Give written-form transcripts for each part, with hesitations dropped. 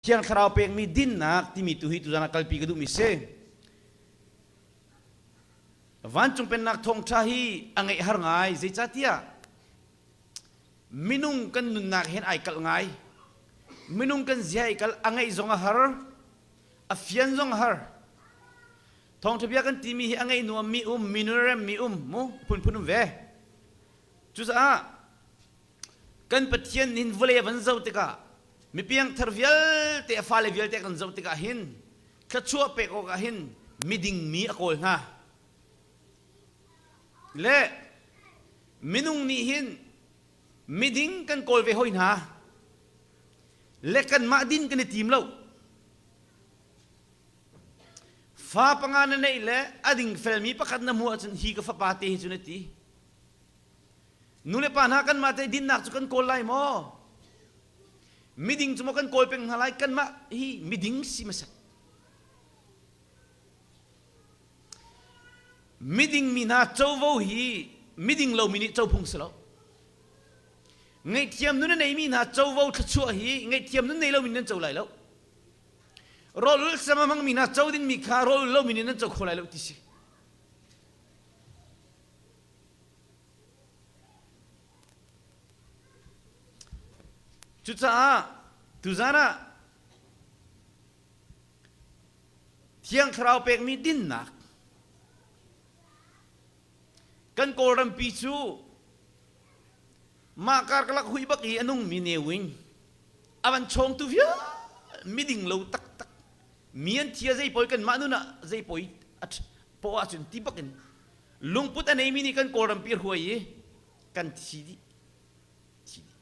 Thiang Thlarau pekmi dinnak timi tu hi tuzan ah kalpi ka duhmi si. Vancung pennak thawngṭha hi a ngeih har ngai zeicahtiah minung kan nunnak hin ai kalh ngai. Minung kan zia ai kalh a ngeih zong a har, a fian zong a har. Thawngṭha bia kan timi hi a ngeih nuammi um, minun remmi um, mu phunphun um ve. Cucaah kan Pathian nih vawlei a van zoh tikah mipiangthar vialte a fale vialte kan zoh tikah hin thluachuah pek awkah hin miding mi a kawl hna. Le minung nih hin miding kan kawl ve hoi hna. Le kanmah din kan i tim lo. Fa panga na neih le a ding felmi pakhat na hmuh ahcun hi ka fapa te hi cu na ti. Nu le pa hna kanmah te dinnak cu kan kawl lai maw? Miding cu maw kan kawl peng hna lai? Kanmah hi miding si hmasat. Miding mi hna covo hi miding lomi nih co phung si lo. Ngaihthiam nun a neimi hna covo thluachuah hi ngaihthiam nun nei lomi nan co lai lo. Rawl sam a hmangmi hna co dingmi kha rawl lomi nih nan co kho lai lo ti si. Cucaah tuzan ah Thiang Thlarau pekmi dinnak kan Kawlrampi cu mah karkalak hui bak i a nungmi Ne Win a van chawngtu vial miding lo taktak mi an thia zei poi kanmah nun ah zei poi poah ahcun ti bak in lungput a neimi nih kan Kawlrampi hruai i kan thi dih thi dih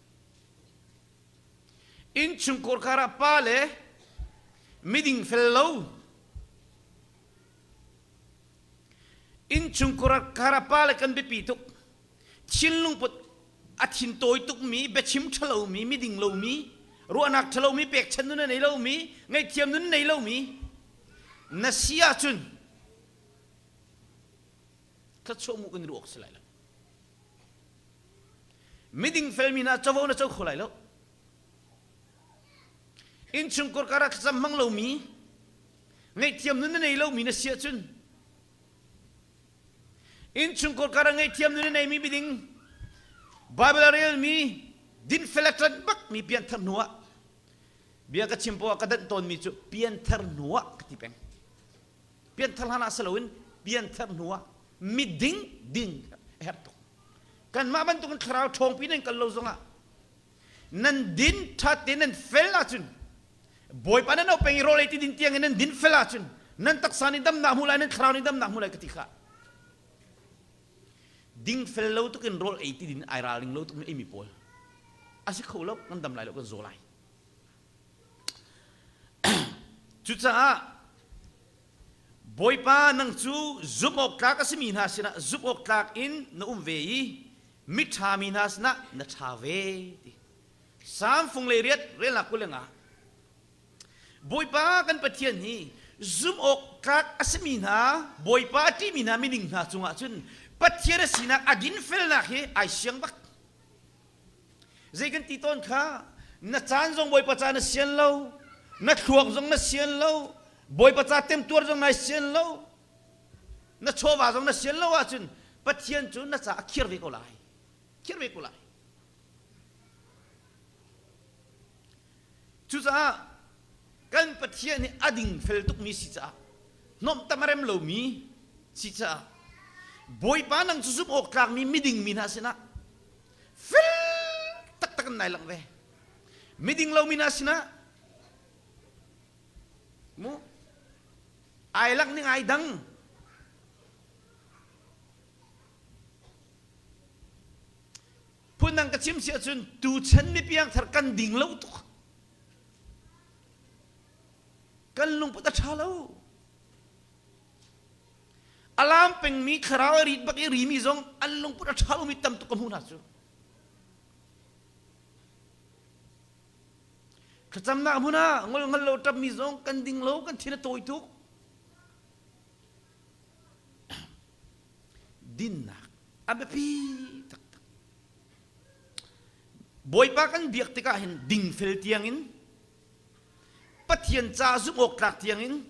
innchungkhar kar ah pa le miding fel lo innchungkhar kar ah pa le kan biapi tuk thinlung put a thin tawi tukmi biachim ṭhalomi miding lomi ruahnak ṭhalomi pekchan nun a nei lomi ngaihthiam nun nei lomi na si ahcun thluachuah mu kan ruah awk si lai lo miding felmi hna covo na co kho lai lo innchungkhar kar ah thlacam hmang lomi ngaihthiam nun na nei lomi na si ahcun innchungkhar kar ah ngaihthiam nun na neimi miding Bible a relmi dinfel a ṭan bakmi pianthar hnu ah bia ka chim poah ka danh tawnmi cu pianthar hnu ah ka ti peng Pianthar hlan ah si loin pianthar hnu ah miding ding a herh tuk. Kanmah bantukin thlarau ṭhawngpi nan kal lo zongah nan din ṭhat te nan fel ahcun Bawipa nan auh peng i rawl ei ti din tiang in nan din fel ahcun nan taksa nih damnak hmu lai nan thlarau nih damnak hmu lai ka ti kha ding fel lo tukin rawl ei ti din ai ralring lo tuk mi ei mi pawl a si kho lo kan dam lai lo kan zaw lai Cucaah Bawipa nang cu zumh awk tlak a simi hna sinah zumh awk tlak in na um ve i miṭha mi hna sinah na ṭha ve ti. Salm fung le riat relnak 25. Bawipa kan Pathian hi zumh awk tlak a simi hna Bawipa a ṭihmi hna mining hna cungah cun Pathian a sinak a dinfelnak hi ai siang bak. Zei kan ti tawn kha na caan zong Bawipa ca na sian lo, na thluak zong na sian lo, Bawipa ca temtuar zong nai sian lo, na chawva zong na sian lo ahcun Pathian cu na ca a khir ve ko lai. Khir ve ko lai. Cucaah kan Pathian hi a dingfel tukmi si caah hnawmtam a rem lomi si caah Bawipa nang cu zumh awk tlakmi miding mi hna sinah fel taktak in nai langh ve miding lomi hna sinah mu ai langh ning ai dang phundang ka chim si ahcun tuchan mi piangthar kan ding lo tuk kan lungput a ṭha lo Alam pengmi thlarau a rit bak i rimi zong an lungput a ṭha lomi tam tuk ka hmuh hna cu. Thlacamnak hmun ah ngol hngal lo ṭapmi zong kan ding lo kan thin a tawi tuk. Dinnak a biapi taktak. Bawipa kan biak tikah hin dingfel tiangin. Pathian ca zumh awk tlak tiangin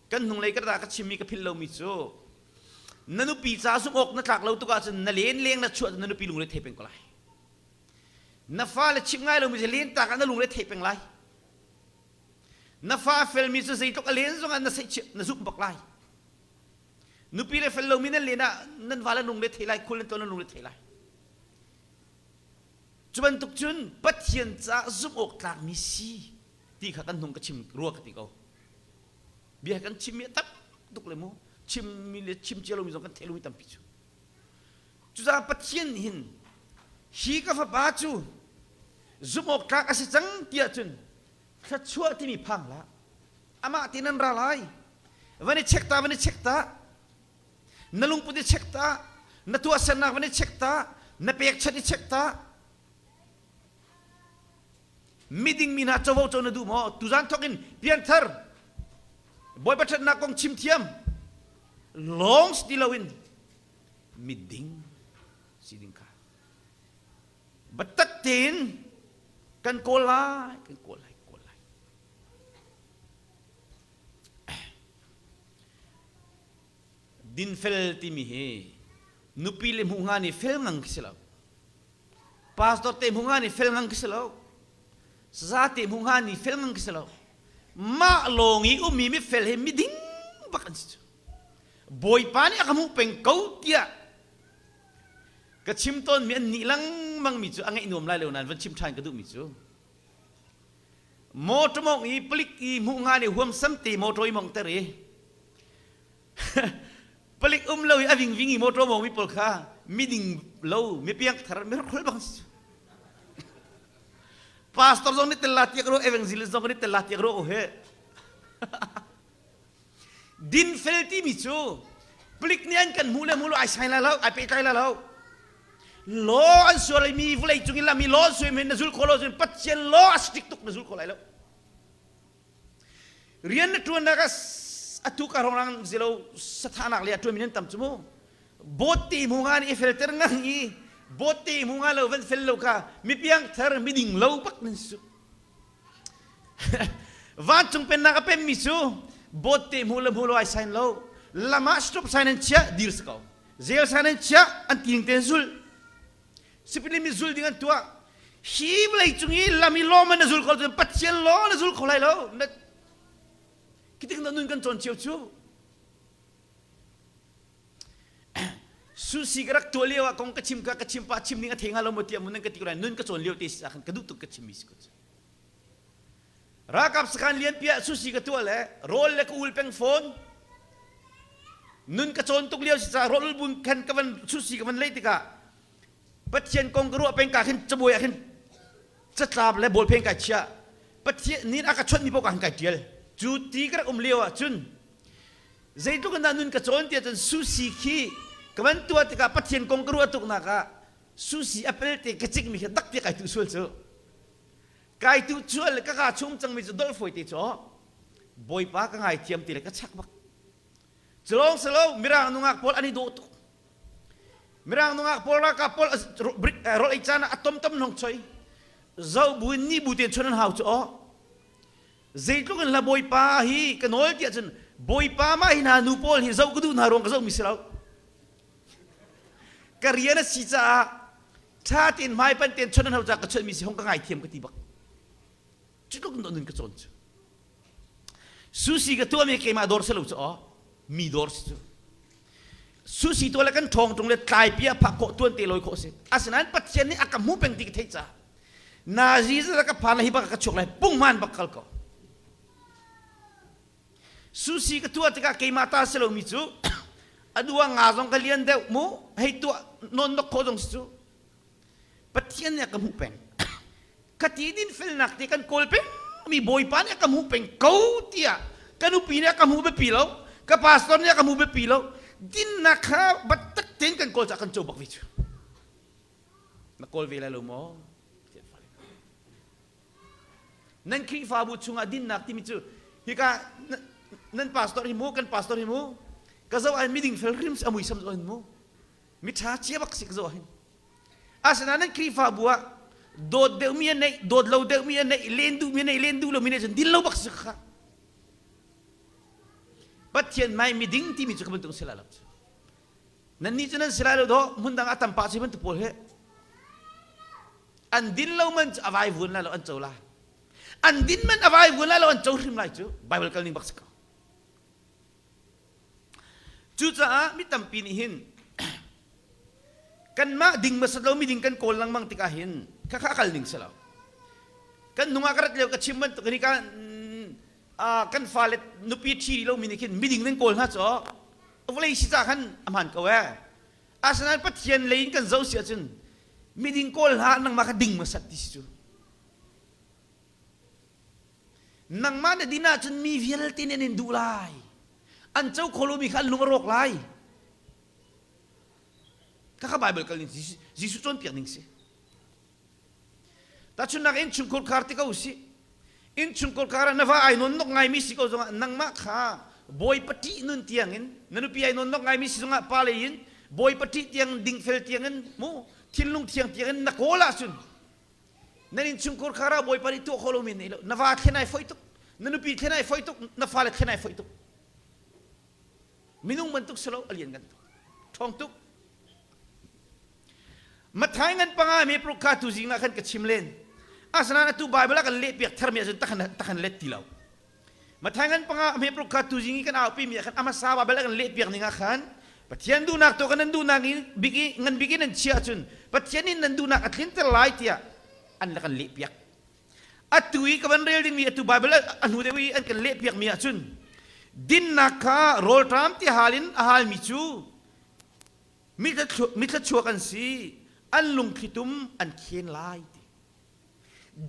kan hnunglei ka da ka chimmi ka philh lomi cu na nupi ca zumh awk na tlak lo tuk ahcun na len leng na chuah na nupi lungre thei peng ko lai. Na fale chimh ngai lomi cu len tak ah na lungre thei peng lai. Na fa felmi cu zeitluk a len zongah na seih na zumh bak lai. Nupi le fel lomi nan len ah nan va le lungre thei lai, khul nan tuan nan lungre thei lai. Cu bantuk cun Pathian caah zumh awk tlakmi si ti kha kan hnung ka chim rua ka ti ko. Bia kan chimmi a tam tuk le mu chimmi le chim cia lomi zong kan theih lomi tampi cu. Cucaah Pathian nih hin hi ka fapa cu zumh awk tlak a si cang tiah cun thluachuah timi phang hlah. Amah te nan ra lai. Van i check ta, van i check ta. Na lungput i check ta. Na tuahsernak van i check ta. Na pekchanh i check ta. Miding mi hna covo co na duh maw? Tuzan thawk in pianthar Bawipa ṭhatnak kong chim thiam lawng si ti loin miding si ding kha biatak tein kan kawl lai kan kawl lai kawl lai dinfel timi hi nupi le hmuh hnga nih fel ngang khi si lo pastor te hmuh hnga nih fel ngang khi si lo saza te hmuh hnga nih fel ngang khi si lo mah lawng i ummi mifel hi miding bak an si cu Bawipa nih a ka hmuh peng ko tiah ka chim tawnmi an nih lengmang mi cu a ngaih nuam lai lo nain van chim ṭhan ka duhmi cu motor mong i palik i hmuh hnga nih huamsam te motor i mongter i palik um lo i a vingving i motor mong mi pawl kha miding lo mi piangthar mi hrokhrol bang si pastor zong nih tel la tiak ro evangelist zong nih tel la tiak ro he Dinfel timi cu palik nih an kan hmuh le hmuh lo ai sai lai lo, ai pehtlai lai lo. Law an sual mi vawlei cung in lami law an suai men na zul kho lo cun Pathian law a strict tuk na zul kho lai lo. Rian na ṭuannak ah atu ka rongrang zilo sathanak le a ṭuan mi nan tam cu mu. Bawt te mu nga nih i felter ngang i bawt te mu nga lo van fel lo kha mi piangthar miding lo bak nan su. Vancung pennak a pemmi cu bawtte hmu le hmu lo ai sign lo. Lam ah stop sign an chiah dir si ko. Zel sign an chiah an tiing tein zul. Sipin mi zul ding an tuah. Hi vawlei cung i lam i law man na zul ko cun Pathian law na zul kho lai lo. Na kitik na nun kan cawn cio cu. Susi ka rak tuah lio ah kong ka chim ka ka chim pa chim ning a thei hnga lo maw tiah mun nan ka ti ko lai nun ka cawn lio te si ah khan ka duh tuk ka chim mi si ko cu. Ralkap sakhan lianpi ah susi ka tuah le rawl le ka ul peng fawn. Nun ka cawn tuk lio si caah rawl ul bun khan ka van susi ka van lei tikah Pathian kong ka ruah peng ka khin cabuai ah khin catlap le ballpen kai chiah. Pathian nin a ka chawnh mi paoh ka khan kai tial. Cu ti ka rak um lio ah cun zeitluk in dah nun ka cawn tiah cun susi khi ka van tuah tikah Pathian kong ka ruah tuknak ah susi a pelte ka cik mi khi dak tiah kai tuh sual cu. Kai tu chual le ka ka chung cangmi cu dolh fawi te cu Bawipa ka ngaithiam ti le ka chak bak. Culawng si lo Mirang nungak pawl an i dawh tuk. Mirang nungak pawl ralkap pawl rawl ei caan ah a tomtom nong choi. Zo bu in ni bu tein chon an hau cu aw. Zeitluk in hla Bawipa hi ka nawl tiah cun Bawipa mah hi hna nu pawl hi zoh ka duh hna ruang ka zoh mi si lo. Ka rian a si caah ṭha tein hmaipan tein chawnh an hau caah ka chawnhmi si hong ka ngaithiam ka ti bak. Cu tluk nun ka cawn cu. Susi ka tuahmi keimah dawr si lo cu aw mi dawr si cu. Susi tuah le kan ṭhawng ṭung le tlaipi ah phak khawh tuan te lawi khawh si. Asinain Pathian nih a ka hmu peng ti ka theih caah nazi za ka phan hi bak ka chuak lai punghman bak kal ko. Susi ka tuah tikah keimah ta si lomi cu a duang nga zong ka lian deuh mu hei tuah nawn nok khawh zong si cu Pathian nih a ka hmuh peng ka ti din felnak te kan kawl peng mi Bawipa nih a ka hmuh peng ko tiah ka nupi nih a ka hmuh biapi lo ka pastor nih a ka hmuh biapi lo dinnak kha biatak tein kan kawl caah kan co bak ve cu na kawl ve lai lo maw Nan Khrihfabu chungah dinnak timi cu hika nan pastor hi mu kan pastor hi mu ka zoh ah miding fel hrim a muisam zoh hin mu miṭha cia bak si ka zoh hin asinain nan Khrihfabu ah. Dawt deuhmi a neih, dawt lo deuhmi a neih, len duhmi a neih, len duh lomi a neih cun din lo bak si kha. Pathian hmai miding timi cu ka bantuk si lai lo. Nannih cu nan si lai lo dawh, hmun dang ah tam pah si bantuk pawl hi. An din lo man cu a vai vuan lai lo an co lai. An din man a vai vuan lai lo an co hrim lai cu Bible kal ning bak si ko. Cucaah mi tampi nih hin kanmah ding hmasat lo miding kan kawl lengmang tikah hin khakha kal ning si lo. Kan nung ah ka rat lio ka chim bantuk hi ka kan fale nupi ṭhi lomi nih khin miding nan kawl hna cu vawlei si ca khan a hmaan ko ee. Asinain Pathian lei in kan zoh si ahcun miding kawl hlah nangmah kha ding hmasat ti si cu. Nangmah na din ahcun mi vialte nih an in duh lai. An co kho lomi kha an lung a rawk lai. Khakha Bible kal ning Jesuh cawnpiak ning si. Tahchunhnak innchungkhur khar ti ko si. Innchungkhur khar ah na va ai nawn nok ngaimi si ko zongah nangmah kha bawipa ṭih nun tiangin na nupi ai nawn nok ngaimi si zongah pa lei in bawipa ṭih tiang dingfel tiangin mu thinlung thiang tiangin na kawl ahcun nan innchungkhur khar ah bawipa nih tuah kho lomi nei lo na va thlen ai foi tuk na nupi thlen ai foi tuk na fale thlen ai foi tuk minung bantuk si lo a lian ngan tuk ṭhawng tuk Mathai ngan panga me pruk kha tu zing ah khan ka chim len asinain atu Bible ah kan leh piak tharmi ahcun takhan takhan let ti lo Mathai ngan panga me pruk kha tu zing i kan aupi mi ah khan amasa Bible ah kan leh piak ning ah khan Pathian duhnak to kan nan duhnak i bik i ngan bik in nan chia ahcun Pathian in nan duhnak a tlinter lai tiah an la kan leh piak atu i ka van rel dingmi atu Bible a hnu deuh i an kan leh piakmi ahcun dinnak kha rawlṭam ti hal in a halmi cu mithla an si an lungthlitum an khen lai ti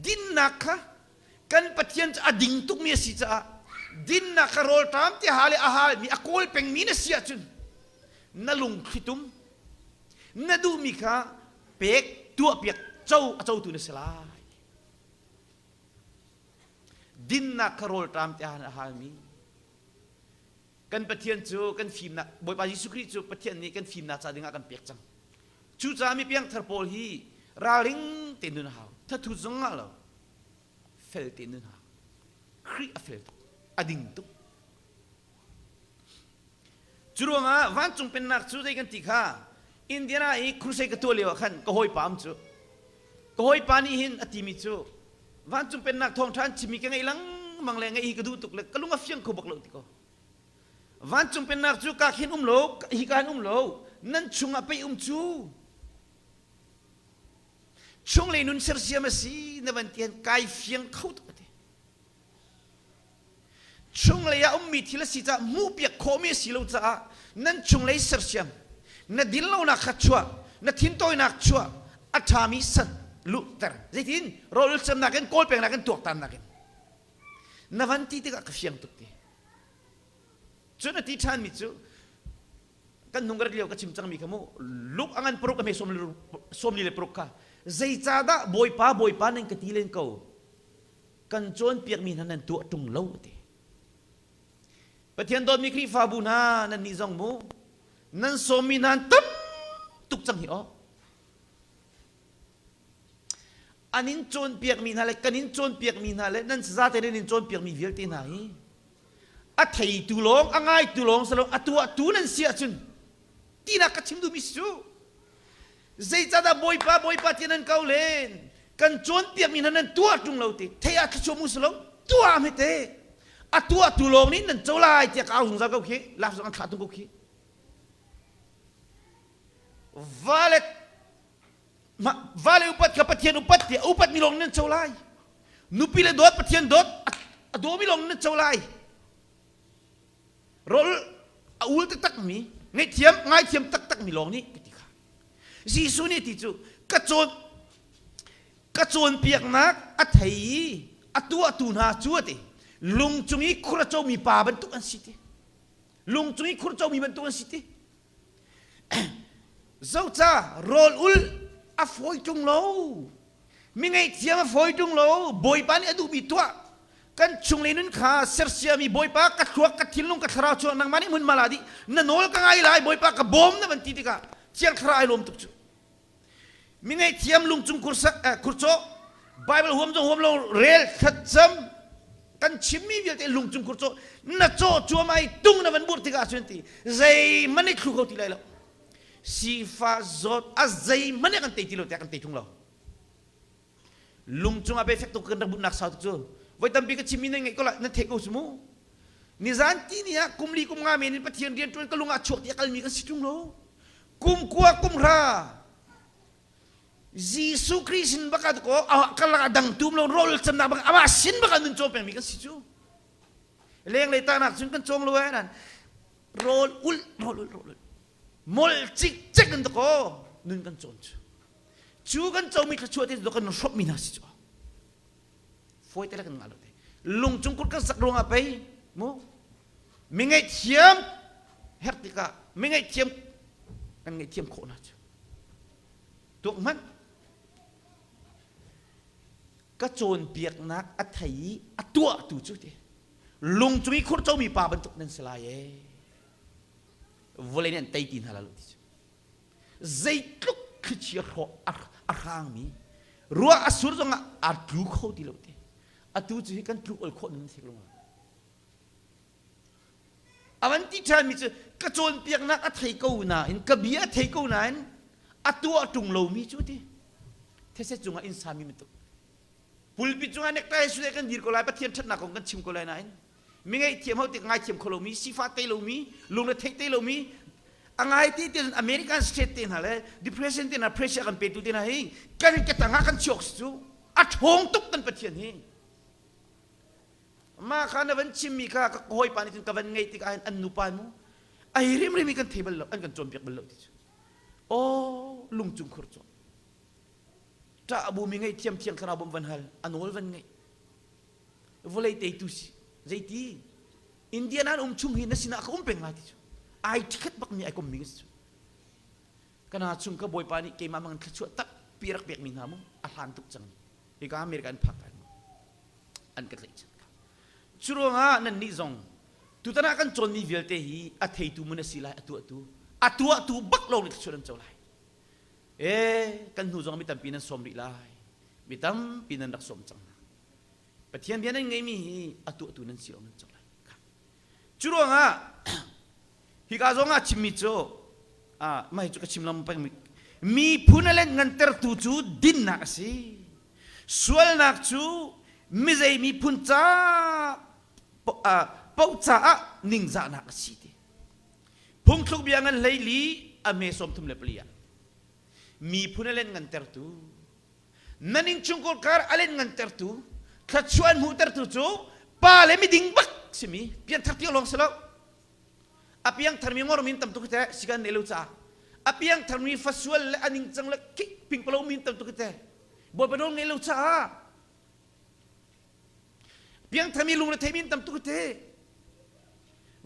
dinnak kha kan Pathian cu a ding tukmi a si caah dinnak kha rawlṭam ti hal i a halmi a kawl pengmi na si ahcun na lungthlitum na duhmi kha pek tuahpiak co a cotu na si lai dinnak kha rawlṭam ti a halmi kan Pathian cu kan fimnak Bawipa Jesuh Khrih cu Pathian nih kan fimnak ca dingah kan pek cang cucaah mi piangthar pawl hi ralring te nun hau thathut zong ngah lo fel te nun hau Khrih a fel tuk a ding tuk cu ruangah vancung pennak cu zei kan ti kha Indiana i crusade ka tuah lio ah khan ka hawipa am cu ka hawipa nih hin a timi cu vancung pennak thawngṭha an chimmi ka ngaih lengmang le ngaih hi ka duh tuk le ka lung a fiang kho bak lo ti ko vancung pennak cu ka khin um lo hi ka hin um lo nan chungah pei um cu chunglei nun sersiam a si na van ti kai fiang kho tuk a ti Chunglei ah ummi thil a si caah hmuhpiak khawhmi a si lo caah nan chunglei sersiam, na dinlonak kha chuah, na thintawinak chuah, a ṭhami san luhter. Zeitin rawl ulcamnak in kawl pengnak in tuaktannak in na van ti tikah ka fiang tuk ti. Cun a ti ṭhanmi cu kan nung rat lio ka chim cangmi kha mu luk a ngan paruk a hme sawmli le paruk kha zeicadah bawipa bawipa nan ka ti len ko kan cawnpiakmi hna nan tuah ṭung lo a ti. Pathian dawtmi Khrihfabu hna nan nih zong mu nan sawmmi hna an tam tuk cang hi aw. An in cawnpiakmi hna le kan in cawnpiakmi hna le nan sazate nan in cawnpiakmi vialte hna hi a theitu lawng a ngaitu lawng si lo a tuahtu nan si ahcun tinak ka chim duhmi si cu Zeicahdah Bawipa, Bawipa ti nan ko len? Kan cawnpiakmi hna nan tuah ṭung lo ti. Thei ah thluachuah mu si lo, tuah hmete. A tuahtu lawng nih nan co lai tiah ka au zungzal ko khi. Laf zong an thlah tung ko khi. Vale vale upat kha Pathian upat tiah upatmi lawng nan co lai. Nupi le dawt Pathian dawt a dawmi lawng nan co lai. Rawl a ul taktakmi, ngaihthiam, ngaithiam taktakmi lawng nih ka ti kha. Jesuh nih ti cu ka cawn ka cawnpiaknak a thei i a tuahtu hna cu a ti lung cung i khur a comi pa bantuk an si ti lung cung i khur comi bantuk an si ti zoca rawl ul a fawi ṭung lo Mi ngaihthiam a fawi ṭung lo. Bawipa nih a duhmi tuah. Kan chunglei nun kha sersiami Bawipa ka thluak, ka thinlung, ka thlarau chuak nangmah nih hmunhma la dih. Na nawl ka ngai lai, Bawipa ka bawm na van ti tikah Thiang Thlarau ai lawm tuk cu. Mi ngaihthiam lungcung khurcawh Bible huam zong huam lo rel thlacam kan chimmi vialte lungcung khurcawh na caw cuam ai tung na van burh tikah cun ti zeihmanh i thlu kho ti lai lo sifa zawt a zeihmanh kan tei ti lo tiah kan tei thung lo lungcung ah befek tuk kan rak bunnak sau tuk cu voi tampi ka chimmi nan ngaih ko la nan theih ko su mu nizan ti ni ah kum li kum nga men in Pathian rian ṭuan ka lung ah chuak ti a kalmi kan si ṭung lo kum kua kum hra Jesuh Khrih sin bak ah ko ka lak ah dang tum lo rawl camnak bak amah sin bak ah nun cawm pengmi kan si cu lenglei tahnak cun kan cawng lo eh nan rawl ul rawl ul rawl ul mol cik cek in ko nun kan cawn cu cu kan comi thluachuah te kan hrawmmi hna si cu fawi te le kan ngah lo te lung cung kur kan sak ruangah pei mu mi ngaihthiam herh tikah mi ngaihthiam kan ngaihthiam khawh hna cu tuak hmanh ka cawnpiaknak a thei i a tuahtu cu ti lung cung i khur comi pa bantuk nan si lai ee vawlei nih an tei ti hna la lo ti cu zeitluk thlichia hrawh a hrangmi ruah a sur zongah a tlu kho ti lo ti atu cu hi kan tluk ol khawh ning thik lungah A van ti ṭhanmi cu ka cawnpiaknak a thei ko nain ka bia a thei ko nain a tuah ṭung lomi cu ti these cungah inn sami bantuk pulpit cungah necktie sule kan dir ko lai Pathian ṭhatnak kong kan chim ko lai nain mi ngaihthiam ho tik ngaithiam kho lomi sifah te lomi lungre theih te lomi a ngai ti te American state te hna le depression te hna pressure kan petu te hna hi kan ketang ah kan chiok cu a ṭhawng tuk kan Pathian hi Mah kha na van chimmi kha ka hawipa nih cun ka van ngaih tikah hin an nupa mu ai rimrim i kan thei bal lo an kan cawnpiak bal lo ti cu aw lungcung khur cu ṭah bu mi ngei thiam thiang thlarau bawm van hal a nawl van ngeih vawlei teitu si zeiti Indian an um chung hi na sinah ka um peng lai ti cu ai ṭhikhat bak mi ai kom mi ka si cu kana chung ka bawipa nih keimah mang thluachuah takpi rak pek mi hna mu a hlan tuk cang hika America an phak lai an ka tlaihchan kha. Cu ruangah nannih zong tutan ah kan cawnmi vialte hi a theitu mun a si lai a tuahtu a tuahtu bak lawng nih thluachuah nan co lai. E kan hnu zong mi tampi nan sawm rih lai. Mi tampi nan rak sawm cang hna. Pathian bia nan ngeimi hi a tuahtu nan si lawng nan co lai. Cu ruangah hika zong ah chimmi cu ah mah hi cu ka chim lam peng miphun a len ngantertu cu dinnak a si. Sualnak cu mizei miphun ca paoh caah ningzahnak a si ti. Phungthluk bia ngan hleili a hme 34 ah miphun a len ngantertu nan innchungkhar kar a len ngantertu thluachuah an hmuhtertu cu pa le miding bak simi pianthar ti lawng si lo A piangtharmi ngor min tam tuk te sikan nei lo caah a piangtharmi fasual le a ningcang le kik pingpalo min tam tuk te Bawipa nawl ngei lo caah piangtharmi lung le thei min tam tuk te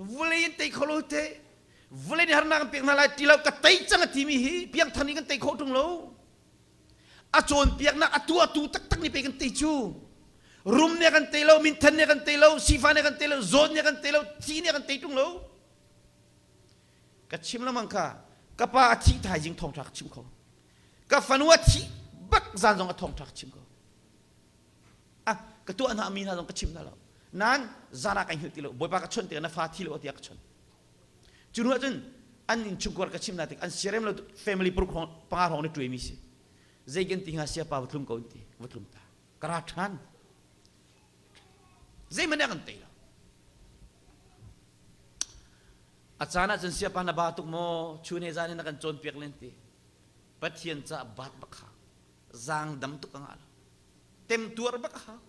vulei in tei kho lo te vulei nih harnak an pek hna lai ti lo ka tei cang a timi hi piangthar nih kan tei khawh ṭung lo a cawnpiaknak a tuahtu taktak nih pei kan tei cu rum nih kan tei lo minthan nih kan tei lo sifa nih kan tei lo zawn nih kan tei lo thi nih kan tei ṭung lo ka chim lengmang kha ka pa a thih thaizing thawngṭha ka chim kho ka fanu a thih bak zan zong a thawngṭha ka chim ko ah ka tuah hna mi hna zong ka chim hna lo nan zan ah kai hngilh ti lo bawipa ka chawnh tikah na fa thi lo tiah ka chawnh Cu hnu ahcun an innchungkhar ka chimh hna tik an siarem lo family paruk hrawng panga hrawng ni ṭuaimi si. Zei kan ti hnga siapa va tlung ko an ti va tlung ta. Ka ra ṭhan. Zeihmanh ah kan tei lo. A caan ahcun siapa na ba tuk maw chun he zan in na kan cawnpiak len ti. Pathian caah bat bak ha. Zaang dam tuk a ngah lo. Temtuar bak a hau.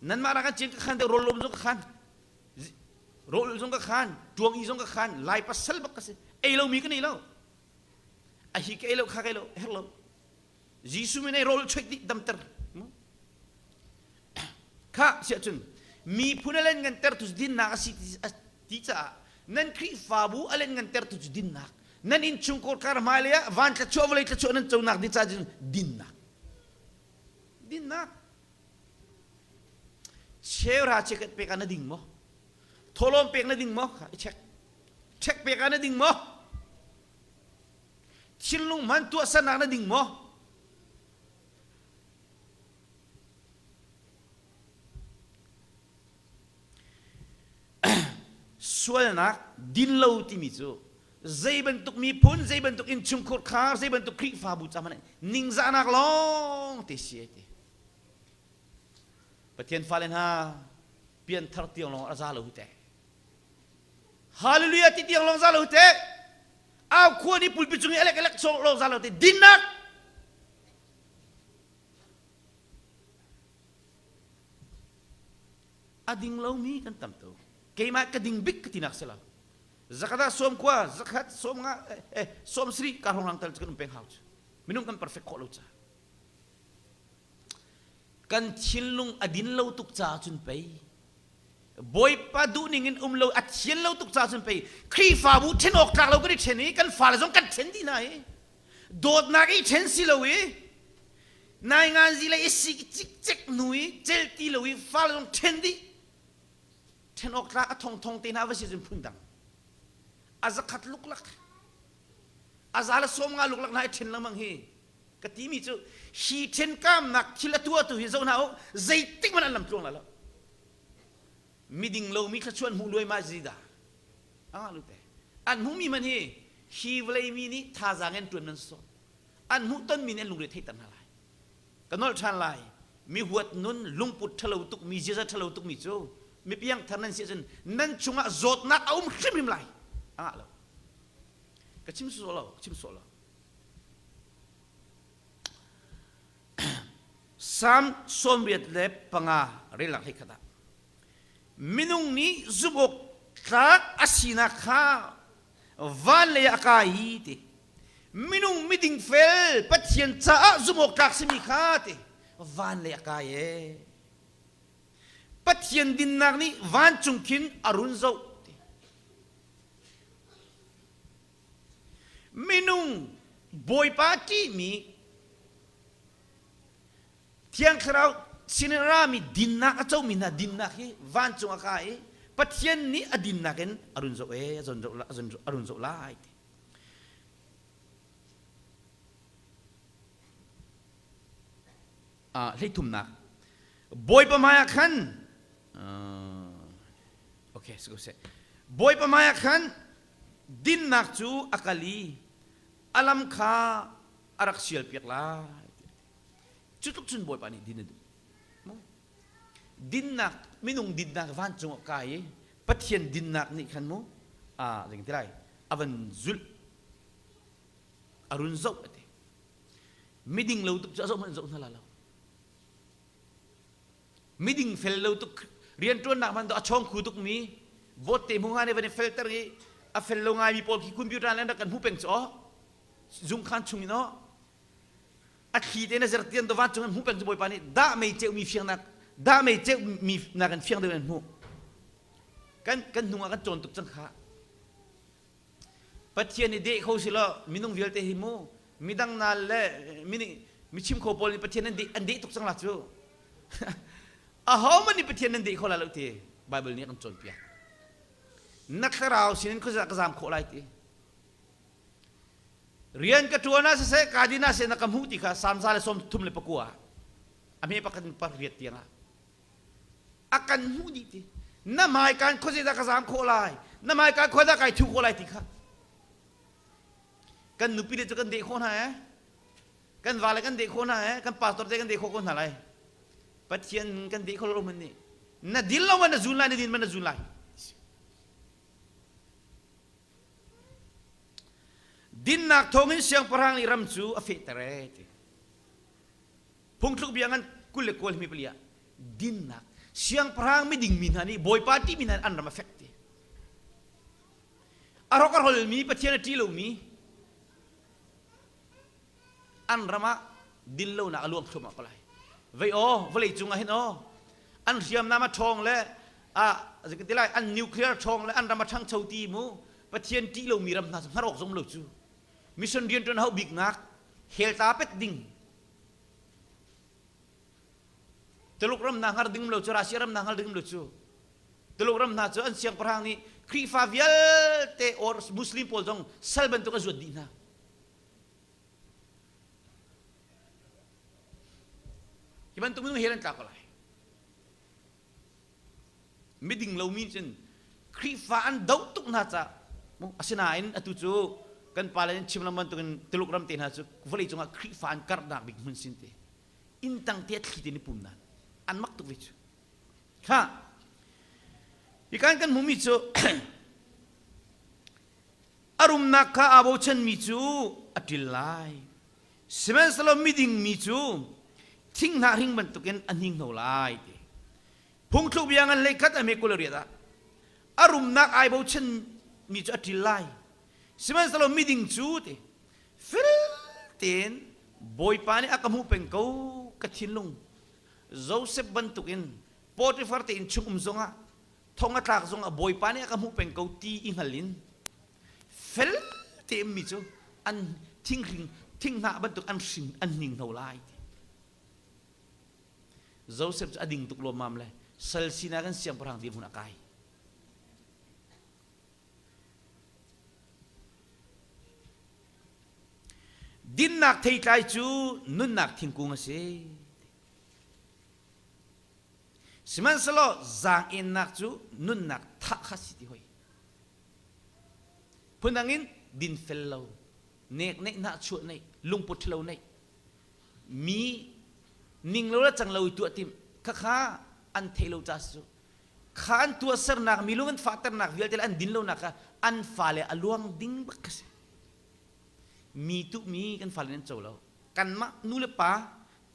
Nanmah ra kan cin ka khan deuh rawl lawm zong ka khan. Rawl zong ka khan, ṭuang i zong ka khan, lai pasal bak ka si. Ei lomi ka nei lo. A hi ka ei lo, kha ka ei lo, herh lo. Jesuh min ei rawl chuih dih damter. Kha siah cun miphun a len nganter tu dinnak a si ti caah nan Khrihfabu a len nganter tu cu dinnak nan innchungkhar kar hmailei ah van thluachuah vawlei thluachuah nan conak ding caah cun dinnak dinnak Cheuhra check pek ah na ding maw? Thawhlawm pek na ding maw? Kha i check. Check pek ah na ding maw? Thinlung hman tuahsernak na ding maw? Sualnak dinlo timi cu zei bantuk miphun, zei bantuk innchungkhur khar, zei bantuk Khrihfabu ca hmanh ningzahnak lawng te si ti. Pathian fale hna pianthar tiang lawng a za lo te. Hallelujah ti tiang lawng za lo te. Au khua ni pulpi cung i alek alek lawng za lo te. Dinnak a ding lomi kan tam tuk. Keimah ka ding bik ka tinak si lo. Zakhat ah sawm kua, zakhat sawm nga, eh, sawm sri ka hong lang tal cu kan um peng hau cu. Minung kan perfect khawh lo ca. Kan thinlung a din lo tuk caah cun pei Bawipa duhning in um lo a thian lo tuk caah cun pei Khrihfabu ṭhen awk tlak lo kan i ṭhen i kan fale zong kan ṭhen dih hna i dawtnak i ṭhen si lo i nainganzi le i sik cikcek hnu i cel ti lo i fale zong ṭhen dih ṭhen awk tlak a thongthong te hna va si cun phundang a zakhat luklak a za le sawm nga luklak hna i ṭhen lengmang hi ka timi cu hi ṭhenkamnak thil a tuahtu hi zoh hna u zeitik hmanh an lam tluang lai lo miding lomi thluachuah hmuh luai ma zi dah anga lute an hmuhmi man hi hi vawlei mi nih thazaang in ṭuan man so an hmuh tonmi nih an lungre theihter hna lai ka nolh ṭhan lai mi huat nun lungput ṭhalo tuk mi ziaza ṭhalo tuk mi cu mi piangthar nan si ahcun nan chungah zawtnak a um hrimhrim lai anga lo ka chim sawh lo chim sawh lo Salm 85 relak hlei khat ah minung nih zumh awk tlak a sinak kha van lei ah a kai i ti minung miding fel Pathian caah zumh awk tlak simi kha ti van lei a kai e Pathian dinnak nih vancung khin a run zoh ti Minung Bawipa ṭihmi Thiang Thlarau sinin a rami dinnak a comi hna dinnak hi vancung a kai i Pathian nih a dinnak in a run zoh e a run zoh lai ti. Hleithumnak Bawipa hmaiah khan okay si ko seh Bawipa hmaiah khan dinnak cu a kal i a lam kha a rak sialpiak lai cu tluk cun Bawipa nih din a duh dinnak minung dinnak vancung ah kai i Pathian dinnak nih khan mu a zing ti lai a van zulh a run zoh a ti miding lo tuk cu a zoh hmanh zoh hna la lo miding fel lo tuk rianṭuannak hmanh a chawng khu tuk mi vote te hmu nga ne van i felter i a fel lo ngai mi pawl khi computer an rak kan hmu peng cu aw zungkhan chung in aw a thli te na zertian do van cung an hmu peng cu bawipa nih dah mei ceu mi fiangnak dah mei ceu mi nak in fiang deuh an hmu kan kan hnung ah kan cawn tuk cang kha Pathian i deh kho si law minung vialte hi mu midang nal le mi chim kho pawl nih Pathian an deh an deh tuk cang la cu ahohmanh nih Pathian nan deh kho lai lo ti Bible nih a kan cawnpiak na thlarau sinin khuazah ka zam khawh lai ti rian ka ṭuan ah siseh ka din ah siseh na ka hmuh ti kha Salm 139 a hme pakhat in pariat tiang ah a kan hmuh dih ti na hmaikaan khuazei dah ka zaam khawh lai na hmaikaan khua dah kai thu khawh lai ti kha kan nupi le cu kan deh khawh hna eh kan vale kan deh khawh hna eh kan pastor te kan deh khawh ko hna lai pathian kan deh kho lo man nih na dil lo man na zun lai na din man na zun lai dinnak thawngin siangpahrang nih ram cu a fehter e ti Phungthluk bia ngan 20 le kawl mi pali ah dinnak siangpahrang miding mi hna nih Bawipa ṭihmi hna an ram a fek ti. A rawk a rolmi Pathian a ṭih lomi an ram ah dinlonak a luang thluahmah ko lai. Vei aw vawlei cung ah hin aw an hriamnam a ṭhawng le a ti lai an nuclear ṭhawng le an ram a ṭhangcho ti mu Pathian ṭih lomi ram hna cu hngar awk zong lo cu mission rianṭuan hau biknak hell ta pet ding Tuluk ram hna hngar ding lo cu Russia ram hna hngar ding lo cu Tuluk ram hna cu an siangpahrang nih Khrihfa vialte or Muslim pawl zong sal bantuk a zuat dih hna. Hi bantuk minung hell an tla ko lai. Miding lomi cun. Khrihfa an doh tuk hna caah asinain atu cu kan pale in chim lam bantukin Tuluk ram te hna cu vawlei cungah Khrihfa an karhnak bik hmun sin te inn tang te thli te ni pum nan an mak tuk ve cu kha hi kan kan hmumi cu a rumnak kha aa bochanmi cu a ṭil lai sihmanhsehlaw miding mi cu thinghnah hring bantukin a hninghno lai ti Phungthluk bia ngan hleikhat a hme 28 ah a rumnak ai bochan mi cu a ṭil lai. Sihmanhsehlaw miding cu ti fel tein Bawipa nih a ka hmuh peng ko ka thinlung Joseph bantukin Potifar te inn chung um zongah thong a tlak zongah Bawipa nih a ka hmuh peng ko ti i hngal in fel tein mi cu an thinghring thinghnah bantuk an hring an hninghno lai ti. Joseph cu a ding tuk lawmmam le sal sinak in siangpahrang dirhmun a kai. Dinnak theitlai cu nunnak thingkung a si. Sihmanhsehlaw zaang-ennak cu nunnak thah kha si ti hoi. Phundang in dinfel lo, nek neih hnahchuah neih, lungput ṭhalo neih, mi ning lo le cang lo i tuah timh khakha an theih lo ca cu kha an tuahsernak mi lung an fahternak vialte le an din lonak kha an fale a luang ding bak kha si mi tuh mi kan fale an co lo kanmah nu le pa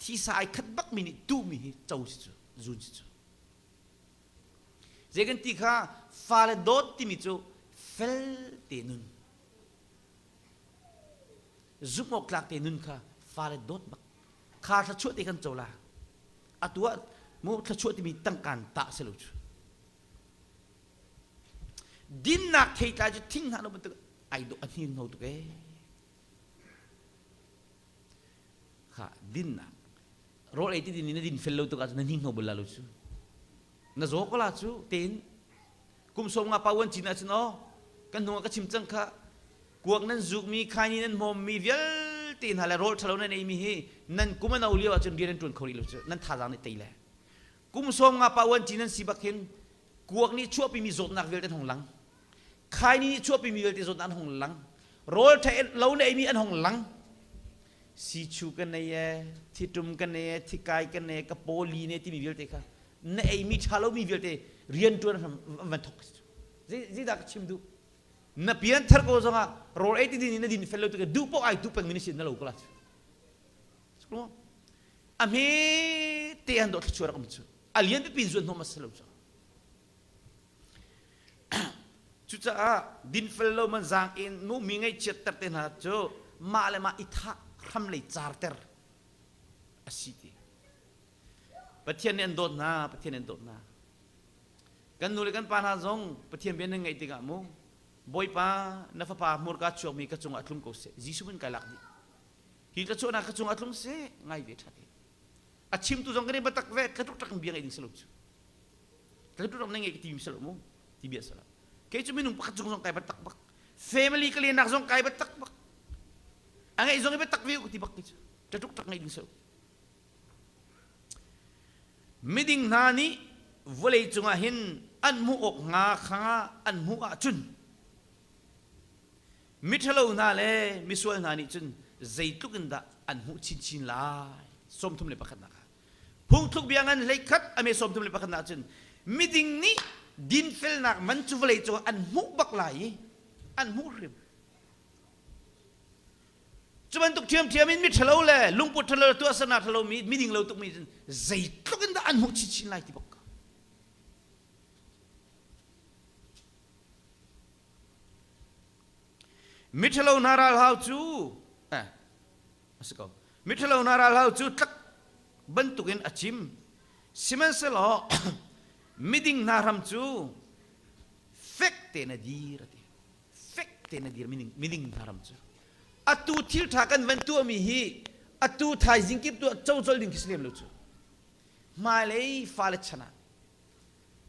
thisa ai khat bak mi nih tuh mi hi co si cu zun si cu zei kan ti kha fale dawt timi cu fel te nun Zumh awk tlak te nun kha fale dawt bak kha thluachuah te kan co la atu ah mu thluachuah timi tangkaan tah si lo cu dinnak theitlai cu thing hna lo bantuk ai dawh a hnin ho tuk ee kha dinnak rawl ei ti din na din fel lo tuk ahcun na hning ho bal la lo cu na zaw ko la cu tein kum som nga pa uan cin ahcun aw kan hnung ah ka chim cang kha kuak nan zukmi khaini nan hmawmmi vialte hna le rawl ṭhalo nan eimi hi nan kum a no lio ahcun rian nan ṭuan kho rih lo cu nan thazaang nih tei le kum som nga pa uan cin nan si bak hin kuak nih chuahpimi zawtnak vialte an hung lang khaini nih chuahpimi vialte zawtnak an hung lang rawl ṭha lo na eimi an hung lang sichu ka nei e thitum ka nei e thikai ka nei ka pawli ne timi vialte kha na eimi ṭha lomi vialte rianṭuan van thok zeidah ka chim duh na pian thar ko zongah rawl ei ti din na din fel lo tik duh poh ai duh peng mi na sin na lo ko la a hme te an do thluachuah rak um cu a lian pipi zuan hnawm a si lo cu cucaah dinfel lo man zaang in mu mi ngaihchiat ter te hna cu mah le mah i thah hram lei car ter a si ti Pathian nih an dawt hna Pathian nih an dawt hna kan nu le kan pa hna zong Pathian bia nan ngaih tikah mu Bawipa na fapa hmurka chuakmi ka cungah tlung ko seh Jesuh min kai lak dih hi tlachuahnak ka cungah tlung seh ngai ve ṭha te a chimtu zong kan i batak ve tlatuk tak in bia ngaih ding si lo cu tlatuk tak na ngeih ka ti mi si lo mu ti bia si lo kei cu minung pakhat cung zong kai batak bak family ka lenak zong kai batak bak a ngeih zong i batak ve ku ti bak ti cu tlatuk tak ngaih ding si lo Miding hna nih vawlei cungah hin an hmuh awk hnga kha an hmuh ahcun miṭhalo hna le misual hna nih cun zeitluk in dah an hmuh chinchin lai 31 ah phungthluk bia ngan 11 a me 31 ah cun miding nih dinfelnak man cu vawlei cungah an hmuh bak lai i an hmuh hrim Cu bantuk ṭhiamṭhiam in miṭhalo le lungput ṭhalo le tuahsernak ṭhalo mi miding lo tukmi cun zeitluk in dah an hmuh chinchin lai ti bak ka. Miṭhalo hna ralhau cu eh, a si ko. Miṭhalo hna ralhau cu tlak bantukin a cim. Sihmanhsehlaw miding hna hram cu fek tein a dir a ti. fek tein a dir miding hna ram cu atu thil ṭha kan van tuahmi hi atu thaizing kip tuah cocol ding khi si lem lo cu hmailei fale chan ah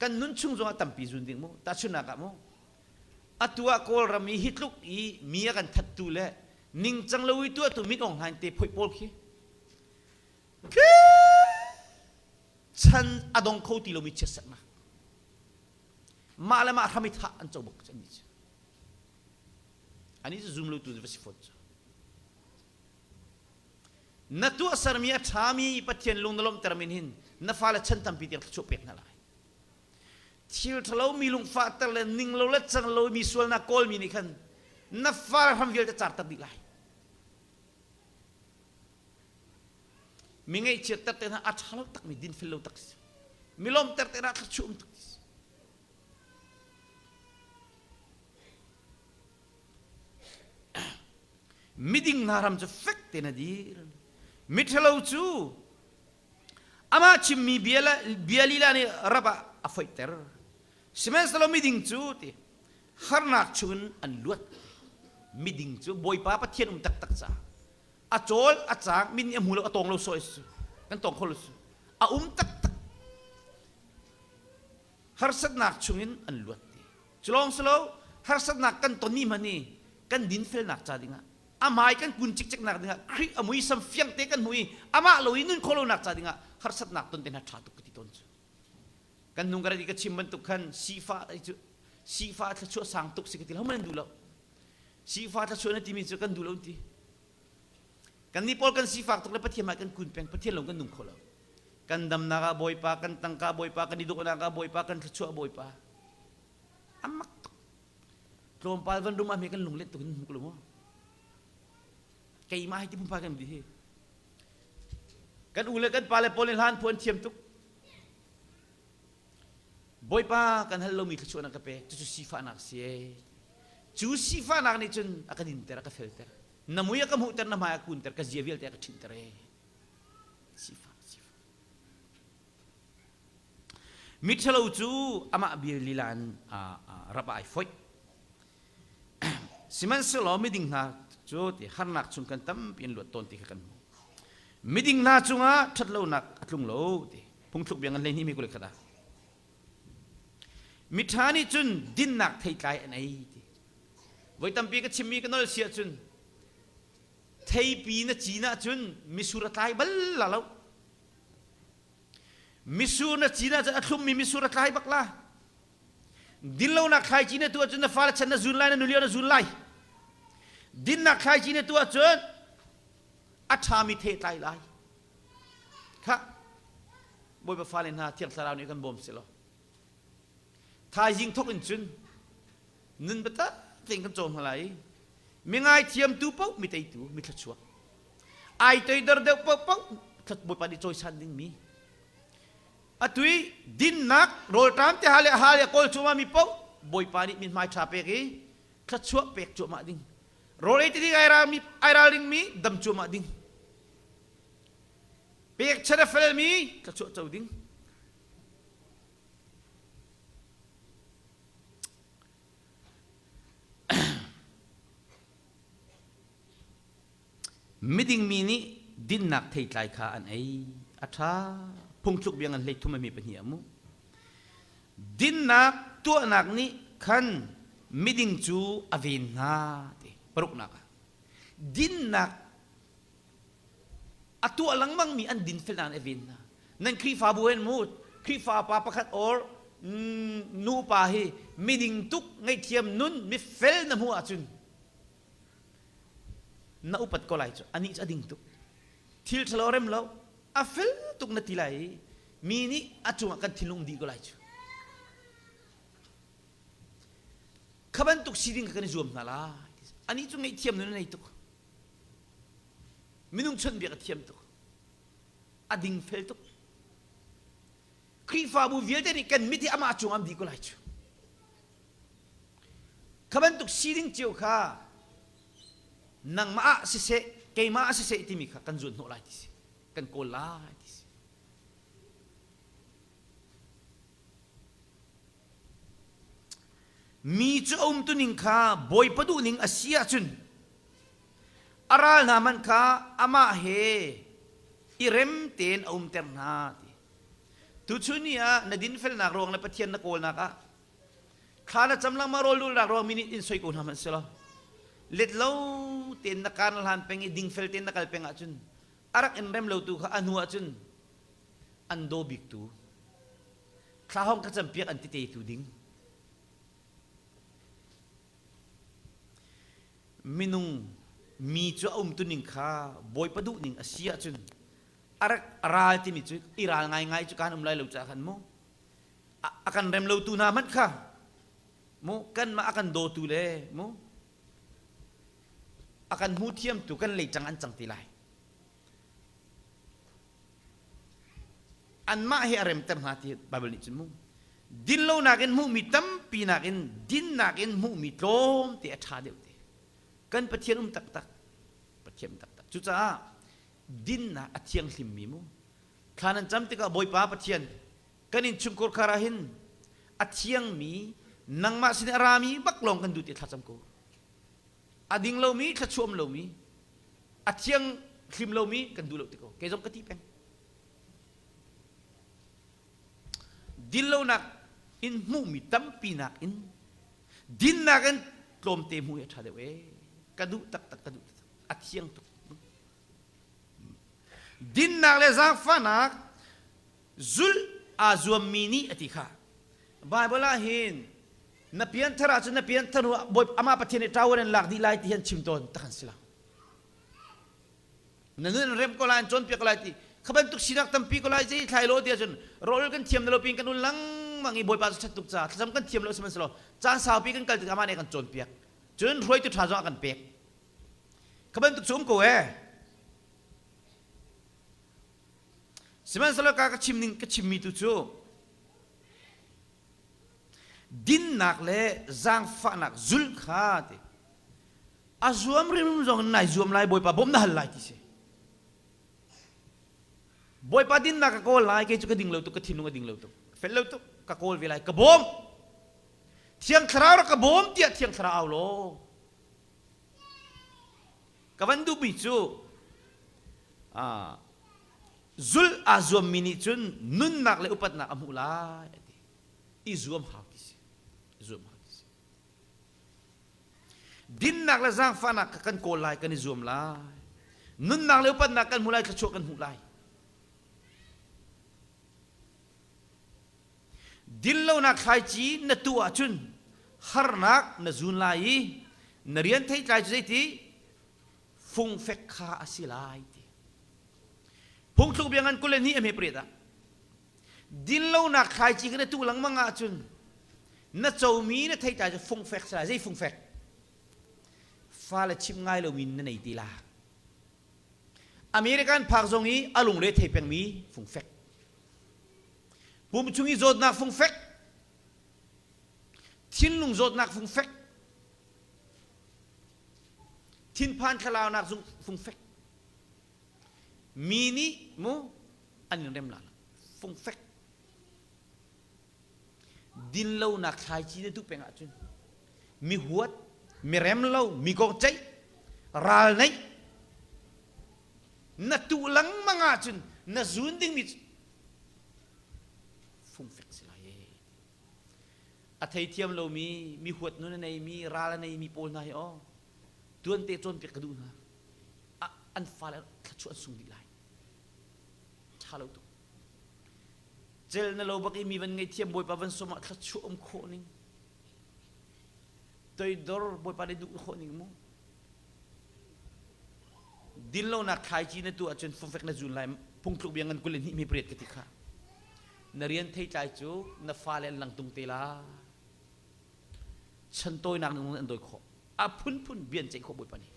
kan nun chung zongah tampi zun ding mu tahchunhnak ah mu atu ah kawlram i hi tluk i mi a kan thattu le ningcang lo i tuahtu Min Aung Hlaing te phoih pawl khi chan a dong kho ti lomi chiatserhnak. Mah le mah hram i thah an co bak cu annih cu. Anih cu zum lo tu va si fawn cu. Na tuahsermi a ṭhami Pathian lung na lawmhter min hin na fale chan tampi tiang thluachuah pek hna lai. Thil ṭhalo mi lungfahter le ning lo le cang lo mi sualnak kawlmi nih khan na fale hram vialte carter dih lai. Mi ngaihchiatter te hna a ṭha lo takmi dinfel lo tak si. Mi lawmhter te hna thluachuah um tak si. Miding hna ram cu fek tein a dir. Miṭhalo cu amah chimmi bia, bia lila nih rap ah a foihter. Sihmanhsehlaw miding cu ti harnak chungin an luat. Miding cu Bawipa Pathian um taktak caah a cawl a caang min nih a hmu lo a tawng lo sawh kan tawng kho lo a um taktak harsatnak chungin an luat ti Culawng si lo harsatnak kan tonmi hmanh hi kan dinfelnak ca dingah amai kan kun cikcek nak dingah Khrih a muisam fiang te kan hmu i amah lo i nun khawh lonak ca dingah harsatnak ton te hna ṭha tuk ka ti tawn cu. Kan nung ka ka chim bantuk khan sifa cu sifa thluachuah sang tuk si ka ti lo man duh lo. Sifa thluachuah na timi cu kan duh lo ti. Kan nih pawl kan sifak tuk le Pathian mah kan kun peng Pathian lo kan nung kho lo. Kan damnak ah Bawipa, kan tangka Bawipa, kan i dawhnak ah Bawipa, kan thluachuah Bawipa. Amak tuk. Tlawmpal van rum ah kan lunglet tuk in hmuk lo mu. Keimah hi ti pumpa kan di hi. Kan u le kan pa le pawl nih hlan phu an thiam tuk. Bawipa kan hal lomi thluachuah na ka pek cucu sifahnak si ee. Cu sifahnak nih cun a ka dinter a ka felter. Na mui a ka hmuhter na hmai a kunter ka zia vialte a ka ṭhinhter ee. Sifah sifah. Miṭhalo cu amah bia lila in rap ah ai foih. Sihmanhsehlaw miding hna cu ti harnak chung kan tampi in luat tawn ti kha kan hmuh. Miding hna cungah ṭhatlonak a tlung lo ti phungthluk bia ngan 12 mi 21 ah. Miṭha nih cun dinnak theitlai an ei ti. Voi tampi ka chimmi ka nol si ahcun theipi na cin ahcun misur a tlai bal la lo. Misur na cin ahcun a thlummi misur a tlai bak la. Dinlonak thlaici na tuah cun na fale chan na zun lai, na nulio na zun lai. Dinnak thlaici na tuah cun a ṭhami thei tlai lai. Khah, Bawipa fale hna Thiang Thlarau nih kan bawm selaw. Thaizing thok in cun nun biatak tein kan cawm hna lai i mi ngaithiamtu paoh mi teitu mi thluachuak ai toidor deuh paohpaoh Bawipa nih cawisan dingmi atu i dinnak rawlṭam te hal le hal le kawl cuahmah mi paoh Bawipa nih mithmai ṭha pek i thluachuah pek cuahmah ding rawl ei ti ding ai ralring mi dam cuahmah ding pekchan a felmi thluachuah co ding Miding mi nih dinnak theitlai kha an ei. A ṭha. Phungthluk bia ngan 33 a mi pahnih ah mu. Dinnak tuahnak nih khan miding cu a ven hna ti paruknak ah. Dinnak a tuah lengmang mi an dinfelnak nih a ven hna. Nan Khrihfabu hen mu Khrihfa pa pakhat or nupa hi miding tuk ngaihthiam nun mifel na hmuh ahcun na upat ko lai cu anih cu a ding tuk thil ṭhalo rem lo a fel tuk na ti lai i mi nih a cungah kan thinlung dih ko lai cu kha bantuk si ding kha kan i zuam hna lai anih cu ngaihthiam nun a nei tuk minung chawnhbiak a thiam tuk a ding fel tuk Khrihfabu vialte nih kan mit hi amah cungah an dih ko lai cu Kha bantuk sining cio kha nangmah ah siseh, keimah ah siseh timi kha kan zuan hnawh lai ti si. Kan kawl lai ti si. Mi cu a umtuning kha Bawipa duhning a si ahcun a ral hna hmanh kha amah he i rem tein a umter hna ti. Tuchun ni ah na dinfelnak ruang le Pathian na kawlnak ah Thla na cam lengmang rawl dulnak ruang mi nih in soi ko hna hmanh selaw let lo tein na kaan hlan peng i dingfel tein na kal peng ahcun a rak in rem lo tu kha a hnu ahcun an daw bik tu thla hong ka campiak an ti te tu ding. Minung mi cu a umtuning kha Bawipa duhning a si ahcun a rak ral timi cu i ral ngaingai cu kan um lai lo caah khan mu a kan rem lotu hna hmanh kha mu kanmah a kan dawtu le mu a kan hmu thiamtu kan leicang an cang ti lai. Anmah he a remter hna ti Baibal nih cun mu dinlonak in hmuhmi tampi nakin dinnak in hmuhmi tlawmte a ṭha deuh te. Kan Pathian um taktak. Pathian um taktak. Cucaah dinnak a thianghlimmi mu thla nan cam tikah Bawipa Pathian kan innchungkhar khar ah hin a thiangmi nangmah sin a rami bak lawng kan duh ti thlacam ko. A ding lomi thluachuah um lomi a thiang hlim lomi kan duh lo ti ko. Kei zong ka ti peng. Dinlonak in hmuhmi tampi nakin dinnak in tlawmte hmuh hi a ṭha deuh ee. Ka duh taktak, ka duh taktak. A thiang tuk. Dinnak le zaangfahnak zulh aa zuammi nih a ti kha. Baibal ah hin na pianthar ahcun na pianthar hnu ah amah Pathian nih ṭawan in lak dih lai ti hi an chim tawn tak an si lo. Na nun an remh ko lai, an cawnpiak ko lai ti kha bantuk sinak tampi ko lai zei thlai lo ti ahcun rawl kan thiam na lo pin kan un lengmang i Bawipa cu ṭhat tuk ca thlacam kan thiam lo sihmanhsehlaw caan saupi kan kal tikah amah nih a kan cawnpiak. Cun hruaitu ṭha zong a kan pek. Kha bantuk cu um ko ee. Sihmanhsehlaw ka ka chim ning ka chimmi tu cu dinnak le zaangfahnak zulh kha ti a zuam rimrim zong in nai zuam lai Bawipa bawmh na hal lai ti si. Bawipa dinnak ka kawl lai kei cu ka ding lo tuk ka thinlung a ding lo tuk fel lo tuk ka kawl ve lai ka bawm Thiang Thlarau rak ka bawm tiah Thiang Thlarau au law Ka van duhmi cu zulh aa zuammi nih cun nunnak le upatnak a hmuh lai a ti. I zuam hau ti si. I zuam hau ti si. Dinnak le zaangfahnak kha kan kawl lai, kan i zuam lai. Nunnak le upatnak kan hmu lai, thluachuah kan hmuh lai. Dinlonak thlaici na tuh ahcun harnak na zun lai i na rian theitlai cu zeiti fungfek kha a si lai ti. Phungthluk bia ngan 22 a hme pariat ah dinlonak thlaici kha na tuh lengmang ahcun na comi na theitlai cu fungfek si lai. Zei fungfek? Fale chimh ngai lomi na nei ti la. American phak zong i a lungre thei pengmi fungfek. Pum chung i zawtnak fungfek, thinlung zawtnak fungfek, thinphan thlalaunak zung fungfek. Mi nih mu an in rem la fungfek. Dinlonak thlaici na duh peng ahcun mi huat, mi rem lo, mi kong ceih, ral neih na tuh lengmang ahcun na zun dingmi fungfek si lai ee. A theithiam lomi, mi huat nun a neimi, ral a neimi pawl hna hi aw tuante cawnpiak ka duh hna. An fale thluachuah an sung dih lai. Ṭha lo tuk. Cel na lo bak i mi van ngei thiam Bawipa van sawm ah thluachuah um khawh ning. Toidor Bawipa nih duh khawh ning mu. Dinlonak thlaici na tuah ahcun fungfek na zun lai phungthluk bia ngan 22 mi pariat ka ti kha. Na rian theitlai cu na fale an lang tung te la. Chan tawinak ning an dawi khawh. A phunphun bian ceih khawh Bawipa nih.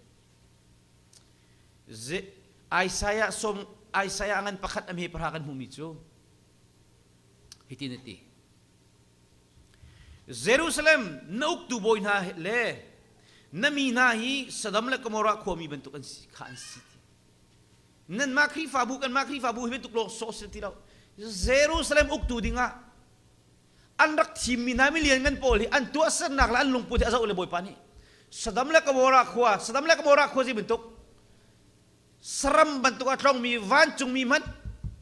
Isaiah som Isaiah ngan pakhat a hme pahra kan hmuhmi cu hitin a ti. Jerusalem na uktu bawi hna le na mi hna hi Sodom le Gomorrah khuami bantuk an si kha an si ti. Nanmah Khrihfabu kanmah Khrihfabu hi bantuk lawng sawh si ti lo. Jerusalem uktu dingah an rak thimmi hna milian ngan pawl hi an tuahsernak le an lungput hi a zoh le Bawipa nih Sodom le Gomorrah khua Sodom le Gomorrah khua zi bantuk saram bantuk a tlongmi vancungmi hmanh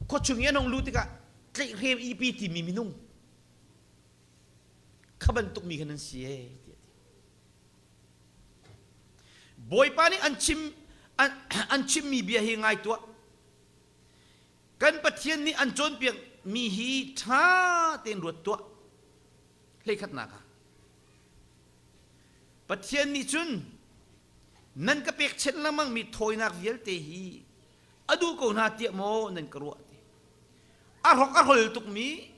khuachung i an hung luh tikah tlaihhrem ipi timi minung kha bantuk mi kha nan si ee tiah ti. Bawipa nih an chim an, an chimmi bia hi ngai tuah. Kan Pathian nih an cawnpiak mi hi ṭha tein ruat tuah. Hleikhatnak ah Pathian nih cun. Nan ka pekchanh lengmangmi thawinak vialte hi a duh ko hna tiah maw nan ka ruah ti. A hrok a hrol tukmi,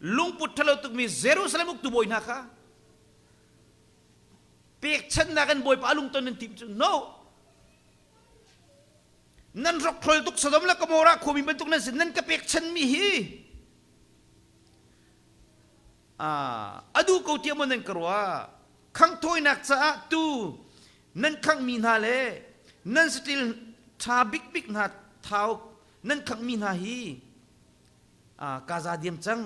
lungput ṭhalo tukmi Jerusalem uktu bawi hna kha pekchanhnak in Bawipa a lungton nan timh cu no. Nan hrokhrol tuk Sodom le Gomorrah khuami bantuk nan si nan ka pekchanhmi hi a duh ko tiah maw nan ka ruah khanghthawinak caah tu nan khanghmi hna le nan saṭil ṭha bikbik hna thau nan khanghmi hna hi ka za diam cang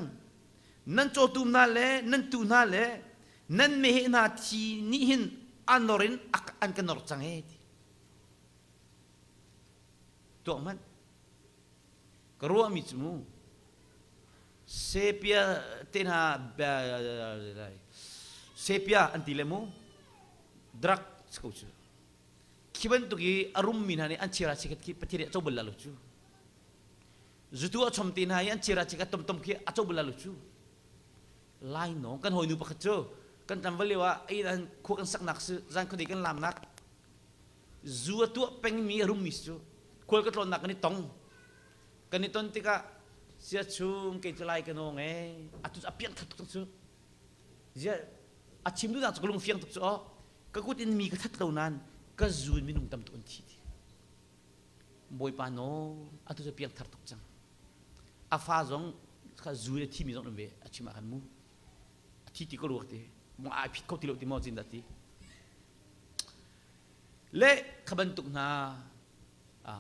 nan cawtum hna le nan tuu hna le nan meheh hna thi nih hin a nor in an ka nor cang ee ti tuak hmanh Ka ruahmi cu mu sepia te hna sepia an ti le mu drug ko cu khi bantuk i a rummi hna nih an chira chikhat khi Pathian nih a co bal la lo cu zutu a chom te hna i an chira chikhat tomtom khi a co bal la lo cu lai nawng kan hawinu pakhat cu kan tlangval lio ah ei an khua kan saknak si zan khuadei kan lamnak Zu a tuah pengmi a rummi cu khual ka tlawnnak kan i tong. Kan i ton tikah sia chung kei cu lai ka nawng ee. Atu cu a piang that tuk cu. Zia a chim duhnak cu ka lung fiang tuk cu aw. Ka kut in mi ka that lo nain ka zu in minung tam tuk an thi ti. Bawipa naw atu cu piang thar tuk cang. A fa zong kha zu le thimi zong an ve a chim ah khan mu. A thi ti ka ruak ti. Mong ai phit kho ti lo ti maw cin dah ti. Le kha bantuk hna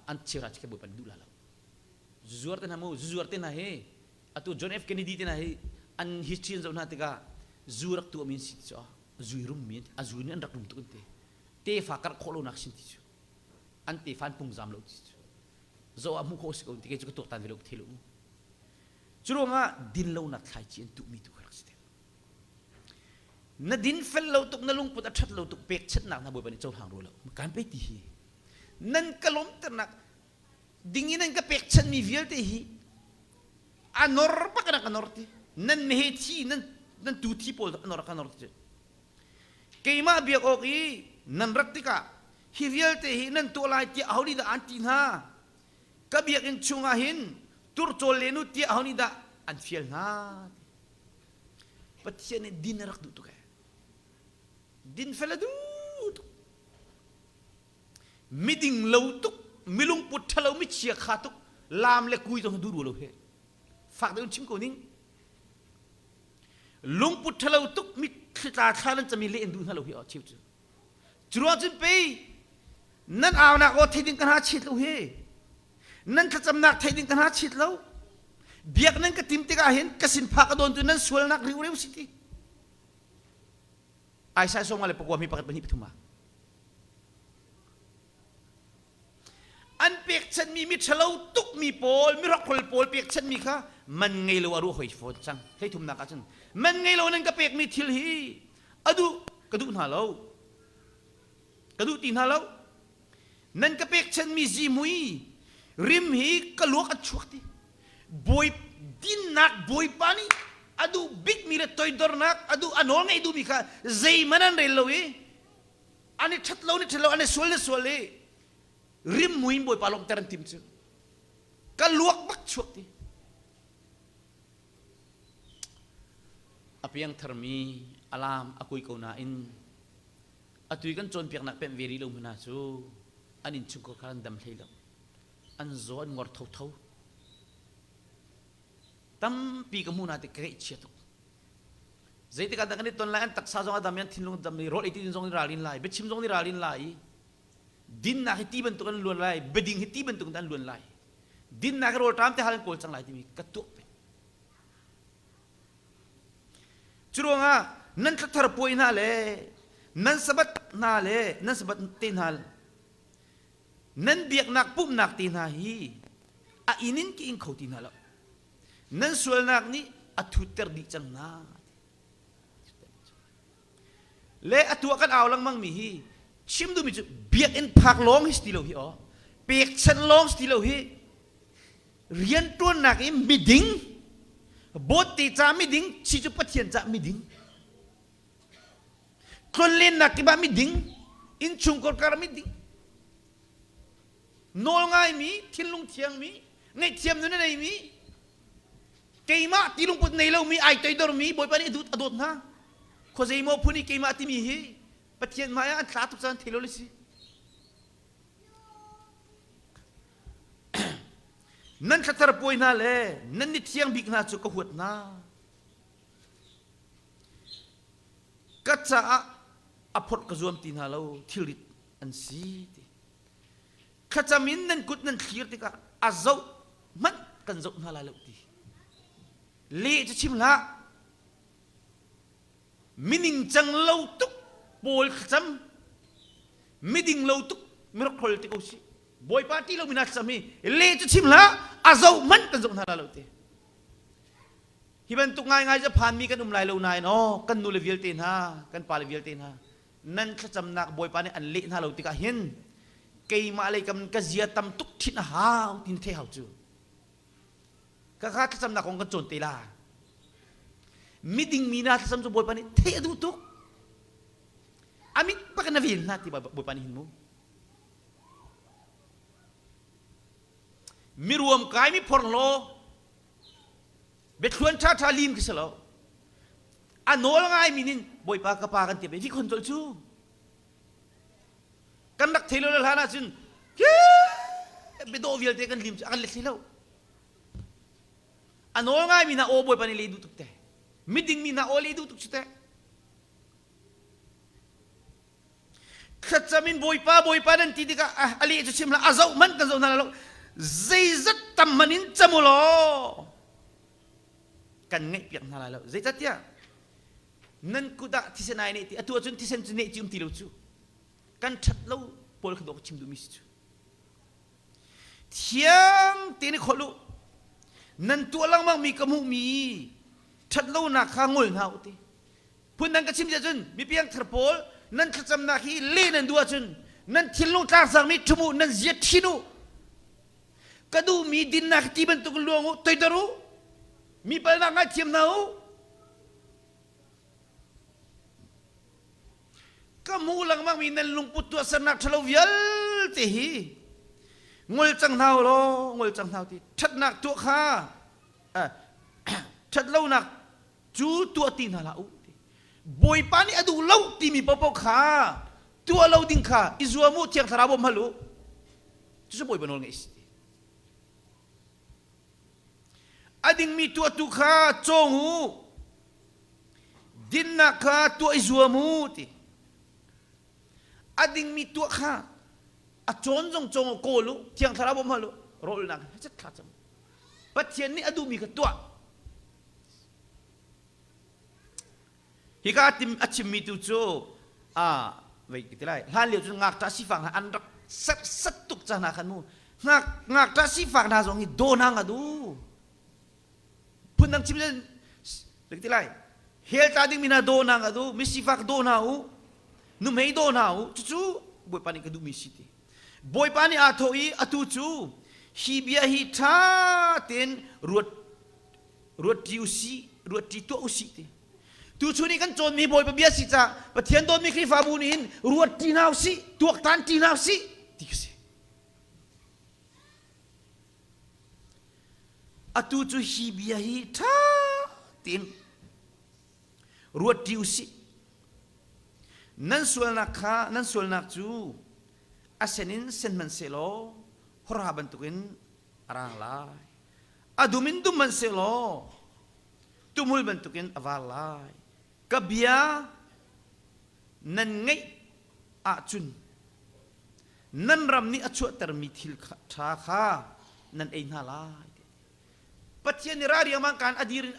an chira khi Bawipa nih duh la lo. Zuzuar te hna mu, zuzuar te hna hi atu John F Kennedy te hna hi an history an zoh hna tikah zu rak tuah mi an si ti cu zu i rum mi a zu nih an rak rum tuk an ti. Tefa karh khawh lonak sin ti cu. An tefa an pungzam lo ti cu. Zoh ah hmuh khawh si ko ti kei cu ka tuaktan ve lo ka thei lo mu. Cu ruangah dinlonak thlaici an tuhmi tu kha rak si deuh. Na dinfel lo tuk, na lungput a ṭhat lo tuk, pekchanhnak hna Bawipa nih cohlang rua lo. Kan pei ti hi. Nan ka lawmternak ding in nan ka pekchanhmi vialte hi a nor bak in a ka nor ti. Nan mehe thi, nan nan tu thi pawl a nor ka nor ti. Keimah biak awk i nan rat tikah hi vialte hi nan tuah lai tiah aho nih dah an ti hna? Ka biakinn chungah hin turcawl len u tiah aho nih dah an fial hna? Pathian nih din a rak duh tuk ee. Din fel a duh tuk. Miding lo tuk, milungput ṭhalo, michia kha tuk, laam le kui zong duh rua lo he. Fak deuh in chim ko ning. Lungput ṭhalo tuk, mitthli tla thla nan cami leh in duh hna lo hi aw cheu cu. Curuang cun pei nan aunak aw theih ding ka hna chit lo hi. Nan thlacamnak theih ding ka hna chit lo. Biak nan ka tim tikah hin ka sin phak a dawn tu nan sualnak riureu si ti. Isaiah sawm nga le pakua mi pakhat pahnih pathum ah. An pekchanmi mi ṭhalo tukmi pawl, mi hrokhrol pawl pekchanmi kha man ngei lo a ruah hoi fawn cang. Hleithumnak ah cun man ngei lo nan ka pekmi thil hi a duh ka duh hna lo. Ka duh ti hna lo. Nan ka pekchanmi zihmui rim hi ka luak a chuak ti. Bawi dinnak Bawipa nih a duh bikmi le toidornak a duh a nawl ngeih duhmi kha zeihmanh an rel lo i an i ṭhat lo ni ṭhat lo an i sual ni sual i rim mui in Bawipa lawmhter an tim cu ka luak bak chuak ti a piangtharmi alam a kui ko nain atui kan cawnpiaknak pemh ve rih lo hmana cu an innchungkhar kha an dam hlei lo an zaw an ngor thotho tampi ka hmuh na ti ka chia tuk Zeitik ah dah kan i ton lai an taksa zong a dam i an thinlung a dam i rawl ei ti ding zong nih ralrin lai biachim zong nih ralrin lai i dinnak hi ti bantuk an luan lai biading hi ti bantuk in an luan lai dinnak hi rawlṭam te hal an kawl cang lai timi ka tuak peng cu ruangah nan thlathar puai hna le nan sabat hna le nan sabat te hna nan biaknak pumhnak te hna hi a inn in ki in kho ti hna lo Nan sualnak nih a thutter dih cang hna. Le atu ah kan au lengmang mi hi chim duhmi cu biakinn phak lawng hi si ti lo hi aw pekchanh lawng si ti lo hi rianṭuannak i miding bawtte ca miding chi cu Pathian ca miding tlonlennak kip ah miding. Innchungkhar kar miding nawl ngaimi, thinlung thiangmi, ngaihthiam nun a neimi, keimah ti lungput nei lomi, ai toidormi Bawipa nih a dawt hna. Khuazei maw phun i keimah timi hi Pathian hmai ah an tla tuk caan thei lo le si. Nan thlathar puai hna le nan ni thiang bik hna cu ka huat hna. Ka caah a phorh ka zuam ti hna lo thilrit an si ti. Thlacam in nan kut nan thlir tikah a zoh hmanh kan zoh hna lai lo ti. Le cu chim hlah. Mining cang lo tuk pawl thlacam miding lo tuk mirokhrol ti ko si. Bawipa ti lo mi hna thlacam hi le cu chim hlah a zoh hmanh kan zoh hna lai lo ti. Hi bantuk ngaingai cu phanmi kan um lai lo nain aw kan nule vialte hna kan pale vialte hna nan thlacamnak Bawipa nih an leh hna lo tikah hin keimah lei kam ka zia tam tuk ṭhinh a hau ti na thei hau cu. Ka kha thlacamnak kong kan cawn te la. Miding mi na thlacam cu Bawipa nih theih a duh tuk. A mit bak in a ven hna ti Bawipa nih hin mu. Miruam kai mi phorhlaw biathluan ṭhaṭha lim khi si lo. A nawl ngaimi nin Bawipa ka pa kan ti ve khon colh cu. Kan rak thei lo le hlan ahcun biadawh vialte kan lim cu a kan let hlei lo. A nawl ngaimi hna aw Bawipa nih lei duh tuk te. Miding mi hna aw lei duh tuk cu teh. Thlacam in Bawipa Bawipa nan ti tikah a leh cu chim hlah a zoh hmanh kan zoh hna lo zeizat tam hmanh in cam u law kan ngaihpiak hna lai lo zeicahtiah nan kut ah thisen ai neh ti atu ahcun thisen cu neh ci um ti lo cu kan ṭhat lo pawl kha dawh ka chim duhmi si cu thiang tein i kholh u nan tuah lengmang mi ka hmuhmi ṭhat lonak kha ngol hna u ti Phundang ka chim cun mi piangthar pawl nan thlacamnak hi leh nan duh ahcun nan thinlung tlangzangmi ṭhum u, nan zia ṭhin u. Ka duhmi dinnak ti bantuk luang u, toidor u. Mi palnak ngaithiam hna u. Ka hmuh lengmangmi nan lungput tuahsernak ṭhalo vialte hi ngol cang hna u law, ngol cang hna u ti. Ṭhatnak tuah kha, ṭhatlonak cu tuah ti hna hlah u ti. Bawipa nih a duh lo timi paohpaoh kha tuah lo ding kha i zuam u Thiang Thlarau bawm hal u. Cucu Bawipa nawl ngeih si. A dingmi tuahtu kha cawng u. Dinnak kha tuah i zuam u ti. A dingmi tuah kha a cawn zong cawng u kawl u Thiang Thlarau bawm hal u. Rawlnak he thla cam. Pathian nih a duhmi kha tuah. Hika tim a chimmi tu cu a vei ti lai hlan lio cun ngakṭah sifak hna an rak serhsat tuk ca hna khan mu ngak ngakṭah sifak hna zong hi daw hna nga du phundang chim cun ti lai hell tla dingmi hna daw hna nga du mi sifak daw hna u nuhmei daw hna u cucu Bawipa nih ka duhmi si ti Bawipa nih aa thawh i atu cu hi bia hi ṭha tein ruat ruatṭi usih ruatṭi tuah usih ti tuchun i kan cawnmi Bawipa bia si caah Pathian dawtmi Khrihfabu nih hin ruatṭi hna usih tuaktan ṭi hna usih ti ka si atu cu hi bia hi ṭha tein ruatṭi usih nan sualnak kha nan sualnak cu a sen in sen hmanhsehlaw hawrha bantukin a rang lai A dum in dum hmanhsehlaw tumhul bantukin a var lai. Ka bia nan ngaih ahcun nan ram nih a chuahtermi thil ṭha kha nan ei hna lai. Pathian nih ralriangmang kaan a dir in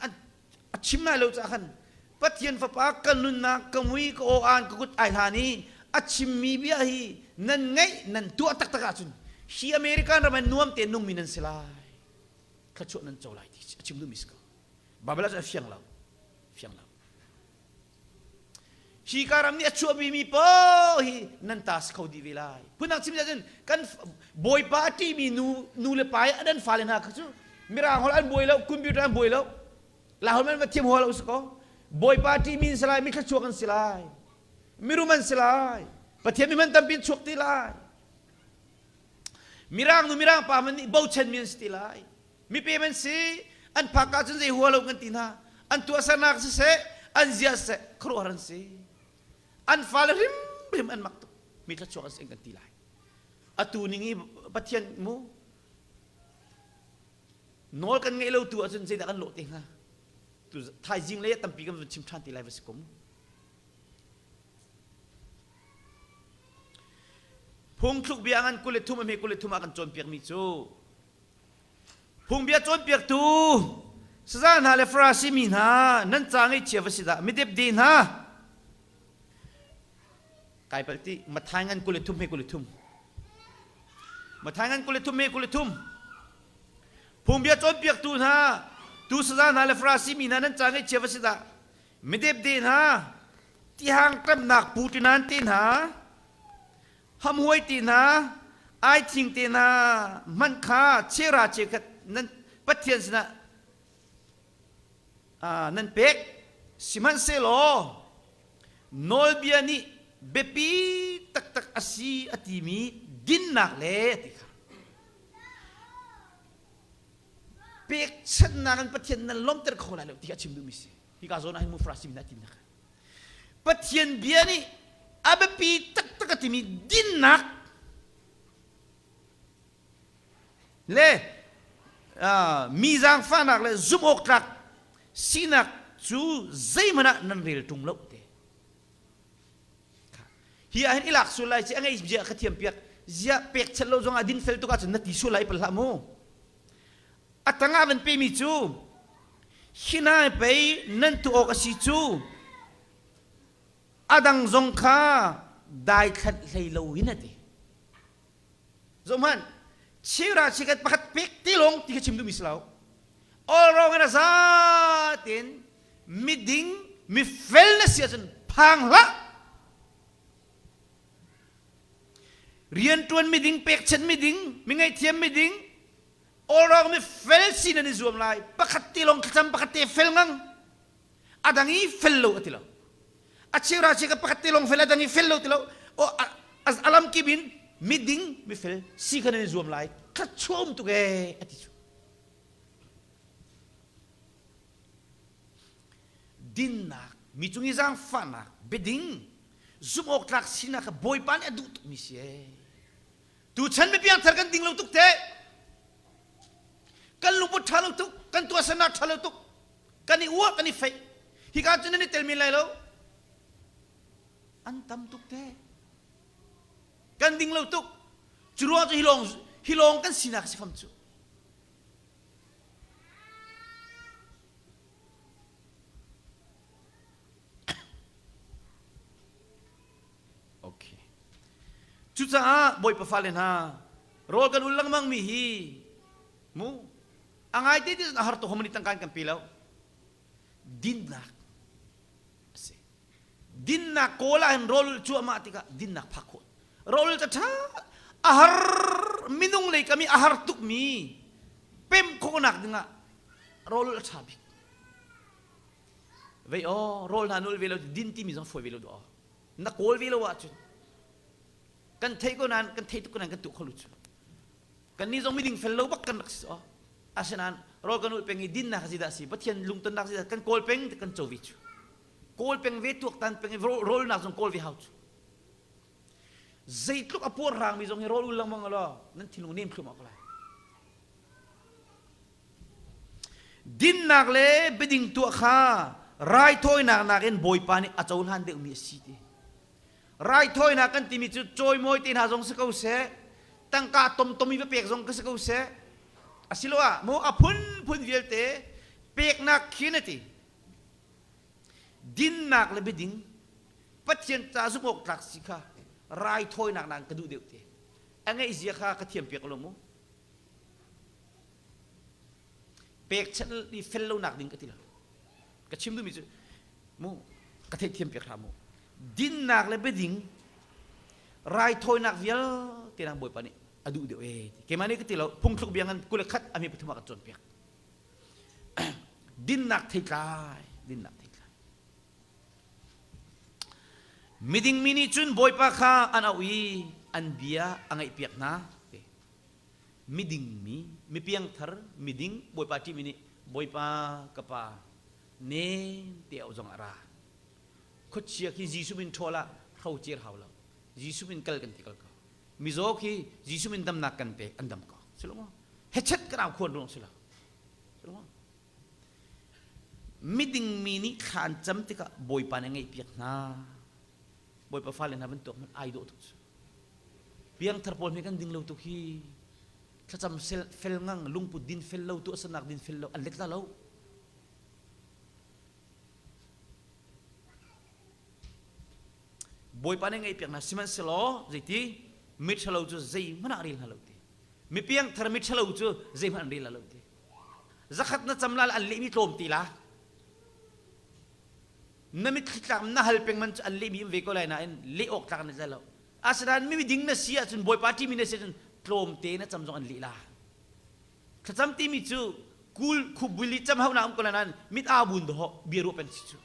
a chim lai lo caah khan Pathian Fapa ka nunnak ka mui ka aw aan ka kut ai hlan i a chimmi bia hi nan ngaih nan tuah taktak ahcun hi American ram ah nuam tein nungmi nan si lai thluachuah nan co lai ti a chim duhmi si ko Bible ah cun a fiang lo fiang lo hi ka ram nih a chuahmi mi paoh hi nan ta si kho dih ve lai phundang chim cun kan bawipa a ṭihmi nu nu le pa i an fale hna kha cu mirang holh an buai lo computer an buai lo Lahol man va thiam hua lo si ko. Bawipa ṭihmi an si lai, mi thluachuak an si lai, mirum an si lai. Pathian mi man tampi in chuak ti lai. Mirang nu mirang pa man nih bochan mi an si ti lai. Mipem an si, an phak ahcun zei hua lo kan ti hna. An tuahsernak siseh, an zia siseh, khuaruahhar an si. An fale hrimhrim an mak tuk. Mi thluachuak an si kan ti lai. Atu ning i Pathian mu nawl kan ngeih lo tu ahcun zeidah kan lawh te hnga? Tu thaizing lei ah tampi kan vun chim ṭhan ti lai va si ko mu. Phungthluk bia ngan 23 a hme 23 ah kan cawnpiakmi cu Phungbia cawnpiaktu saza hna le Farasi mi hna nan ca ngaihchia va si dah midepde hna kai palh ti Mathai ngan 23 he 23 Mathai ngan 23 he 23 Phungbia cawnpiaktu hna tu saza hna le Farasi mi hna nan ca ngaihchia va si dah midepde hna tihang ṭamnak pu tinan te hna hamhuai te hna aithing te hna hmanh kha chera chekhat nan Pathian sinah nan pek sihmanhsehlaw nawlbia nih biapi taktak a si a timi dinnak le a ti kha pekchanhnak in Pathian nan lawmter kho lai lo ti kha a chim duhmi si hika zawn ah hin mu Farasi mi hna timnak Pathian bia nih a biapi taktak a timi dinnak le mi zaangfahnak le zumh awk tlak sinak cu zeihmanh ah nan rel ṭung lo te. Hi ah hin i lak sual lai ci a ngei zia ka thiam piak zia pekchanh lo zongah dinfel tuk ahcun na ti sual lai pal hlah mu. A tangah van pemi cu hi hna pei nan tuah awk a si cu a dang zong kha daithlanh hlei lo in a ti. Zohhmanh, chira chikat pakhat pek ti lawng ti kha chim duhmi si lo. All wrong in a za tein miding mifel na si ahcun phang hlah. Rianṭuan miding, pekchanh miding, mi ngaihthiam miding, all wrong mi fel si nan i zuam lai. Pakhat te lawng thlacam, pakhat te fel ngang. A dang i fel lo a ti lo. A cheu ra ka pakhat te lawng fel, a dang i fel lo ti lo. O a lam kip in miding mifel si kha nan i zuam lai. Thluachuah um tuk ee a ti cu. Dinnak, mi cung i zaangfahnak, biading, zumh awk tlak sinak kha Bawipa nih a duh tukmi si ee. Tuchan mi piangthar kan ding lo tuk te. Kan lungput ṭha lo tuk, kan tuahsernak ṭha lo tuk, kan i uah, kan i feih. Hika cun nan i tel men lai lo. An tam tuk te. Kan ding lo tuk. Cu ruang cu hi lawng, hi lawng kan sinak a si fam cu. Okay. Cucaah Bawipa fale hna, rawl kan ul lengmang mi hi mu a ngai te ti a har tuk homani tangka kan pe lo. Dinnak a si. Dinnak kawl ah hin rawl cuahmah tikah dinnak phak khawh. Rawl ca ṭha a har minung lei kami a har tukmi pem khawhnak dingah rawl a ṭha bik. Vei aw rawl hna nul ve lo din timi zong fawi ve lo duh na kawl ve lo ahcun kan theih ko nain kan theih tuk ko nain kan tuh kho lu cu kan nih zong miding fel lo bak kan rak si aw asinain rawl kan ulh peng i dinnak si dah si pathian lungtonnak si dah kan kawl peng kan co ve cu kawl peng ve tuaktan peng i rawlnak zong kawl ve hau cu zeitluk a puar rangmi zong hi rawl ul lengmang law nan thinlung nem thlum awk lai Dinnak le biading tuah kha raithawinak nakin Bawipa nih a cohlan deuhmi a si ti. Raithawinak kan timi cu cawimawi te hna zong si ko seh, tangka tomtom i va pek zong ka si ko seh, asiloah maw a phunphun vialte peknak khin a ti. Dinnak le biading Pathian ca zumh awk tlak si kha raithawinak nakin ka duh deuh ti. A ngeihzia kha ka thiam piak lo mu. Pekchanh i fel lonak ding ka ti lo. Ka chim duhmi cu mu ka theihthiam piak hram mu. Dinnak le biading raithawinak vialte nang Bawipa nih a duh deuh ee ti. Keimah nih ka ti lo phungthluk bia ngan 23 a mi pathum ah kan cawnpiak. Dinnak theitlai, dinnak theitlai. Miding mi nih cun Bawipa kha an auh i an bia a ngaihpiak hna. Miding mi, mipiangthar, miding Bawipa ṭihmi nih Bawipa ka pa nem te auh zong a ra. Khuachia khi Jesuh min ṭhawl ah hrocer hau lo. Jesuh min kal kan ti kal ko. Mizaw khi Jesuh min damnak kan pek an dam ko. Si lo maw? Hechet kan au khuan ruang si lo. Si lo maw? Miding mi nih thla an cam tikah Bawipa nih a ngaihpiak hna. Bawipa fale hna bantuk hmanh ai dawh tuk cu. Piangthar pawl hme kan ding lo tuk hi. Thlacam fel ngang lungput din fel lo tuahsernak din fel lo an let la lo. Bawipa nih ngaihpiak hna sihmanhsehlaw zeiti miṭhalo cu zeihmanh ah rel hna lo ti. Mipiangthar miṭhalo cu zeihmanh an rel lo ti. Zakhat na cam la an lehmi tlawm ti la. Na mitthli tlak na hal peng man cu an lehmi um ve ko lai nain leh awk tlak na zel lo. Asinain mi ding na si ahcun Bawipa ṭihmi na si ahcun tlawmte na cam zong an leh la. Thlacam timi cu kul khupbul i cam haunak um ko lai nain mit aa bun dawh bia ruah peng si cu.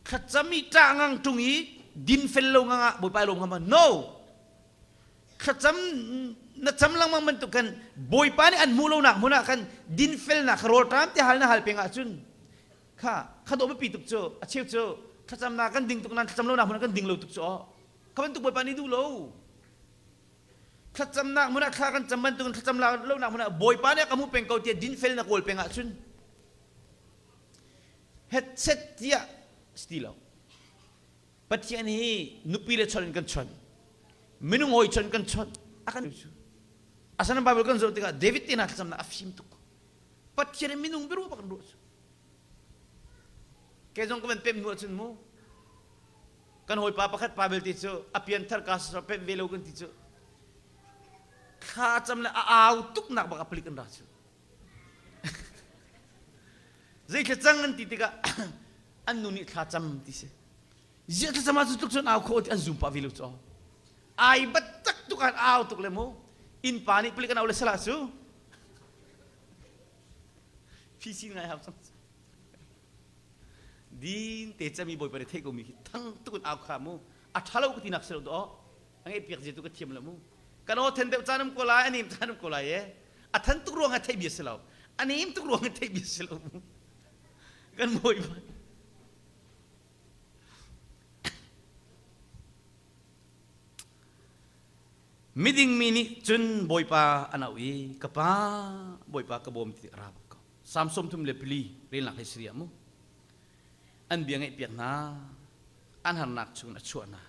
Thlacam i ṭah ngang ṭung i din fel lo ngang ah Bawipa i lawm hnga ma? No! Thlacam na cam lengmang bantuk khan Bawipa nih an hmuh lonak hmun ah khan dinfelnak kha rawlṭam te hal na hal peng ahcun kha kha dawh biapi tuk cu a cheu cu thlacamnak kan ding tuk nain thlacam lonak hmun ah kan ding lo tuk cu aw kha bantuk Bawipa nih duh lo thlacamnak hmun ah thla kan cam bantuk in thlacam lonak hmun ah Bawipa nih a ka hmuh peng ko tiah dinfel na kawl peng ahcun hetchet tiah si ti lo Pathian hi nupi le chon in kan chon minung hawi chon kan chon a kan asanan Bible kan zoh tikah David te hna thlacamnak a fim tuk Pathian hi minung biaruah bak in ruah cu kei zong ka van pem hnu ahcun mu kan hawipa pakhat pa belte cu a pianthar ka pem ve lo kan ti cu thla cam le a au tuknak bak a palik an ra cu Zei thlacang an ti tikah an nu nih thla cam ti si. Ziah thlacam ah cu tluk cun au kho ti an zum pah ve lo cu. Ai bat tak tuk an au tuk le mu. Innpa nih palik an au le salah cu. Phisi ngai hau cang. Din te cami bawipa nih theih ko mi khi thang tuk in au kha mu. A ṭha lo ka ti nak si lo do. A ngeih piak zia tu ka thiam lo mu. Kan aw then deuh caan um ko lai, a nem caan um ko lai e. A than tuk ruang ah theih bia si lo. A nem tuk ruang ah theih bia si lo mu. Kan bawipa. Miding mi nih cun Bawipa an auh i ka pa Bawipa ka bawm ti ra bak ko. Salm 34 relnak hei si mu. An bia ngaih piak hna, an harnak chungin a chuah hna.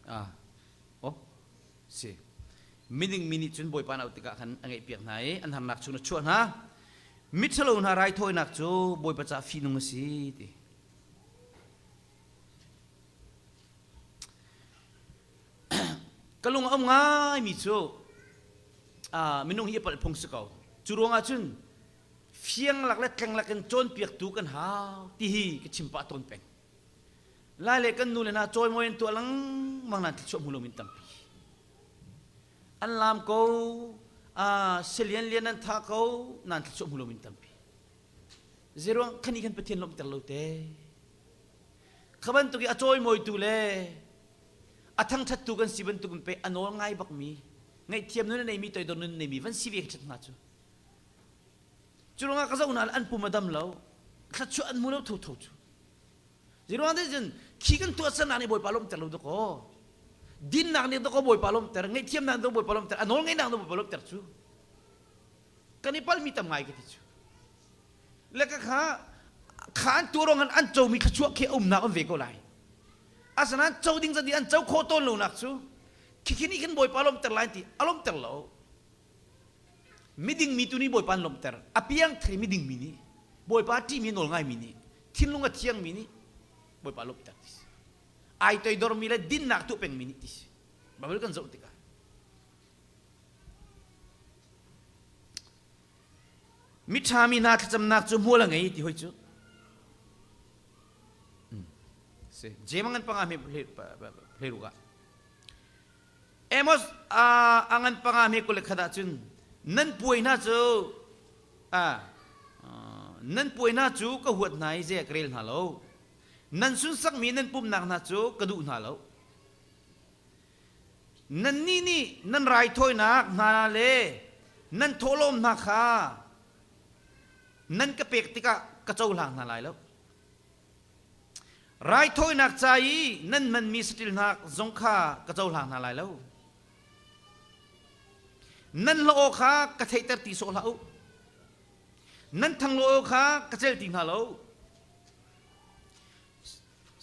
Ah, oh, si. Miding mi nih cun Bawipa an auh tikah khan a ngaihpiak hna i an harnak chung a chuah hna. Miṭhalo hna raithawinak cu Bawipa caah fihnung a si ti. Ka lung a um ngaimi cu minung hi i palh phung si ko. Cu ruangah cun fiang lak le tleng lak in cawnpiaktu kan hau ti hi ka chim pah tawn peng. Lai le kan nu le hna cawimawi an tuah lengmang nain thluachuah hmu lomi tampi. An laam ko, salian lian an tha ko, nain thluachuah hmu lomi tampi. Zeiruang khani khan Pathian lawmhter lo te. Kha bantuk i a cawimawitu le a thangṭhattu kan si bantuk in pei a nawl ngai bakmi, ngaihthiam nun a neimi, toidor nun a neimi van si ve ka ṭhat hnga cu. Cu ruangah ka zoh hna an pum a dam lo, thluachuah an hmu lo thotho cu. Zeiruang dah cun khi kan tuahsernak nih Bawipa lawmhter lo dakaw. Dinnak nih dakaw Bawipa lawmhter, ngaihthiamnak nih Bawipa lawmhter, a nawl ngeihnak nih Bawipa lawmhter cu. Kan i palmi tam ngai ka ti cu. Le ka kha kha an tuah ruangah an comi thluachuah khi a umnak um ve ko lai. Asinain co ding zat an co khawh tawn lonak cu khikhi nih khin Bawipa lawmhter lai ti a lawmhter lo. Miding mi tu nih Bawipa an lawmhter. A piang thei miding mi nih Bawipa ṭihmi nawl ngaimi nih thinlung a thiangmi nih Bawipa lawmhter ti si. Ai toidormi le dinnak tuah pengmi nih ti si. Bible kan zoh tikah miṭha mi hna thlacamnak cu hmual a ngei ti hoi cu. Si. Jeim ngan panga hme hlei ah Amos a ngan panga hme 21 ah cun nan puai hna cu. Nan puai hna cu ka huat hna i zei ah ka rel hna lo. Nan sunsakmi nan pumhnak hna cu ka duh hna lo. Nannih nih nan raithawinak hna le nan thawhlawm hna kha nan ka pek tikah ka cohlang hna lai lo. Raithawinak ca i nan hmanmi saṭil hna zong kha ka cohlang hna lai lo. Nan hla aw kha ka theihter ti sawh hlah u. Nan thanglaw aw kha ka celh ti hna lo.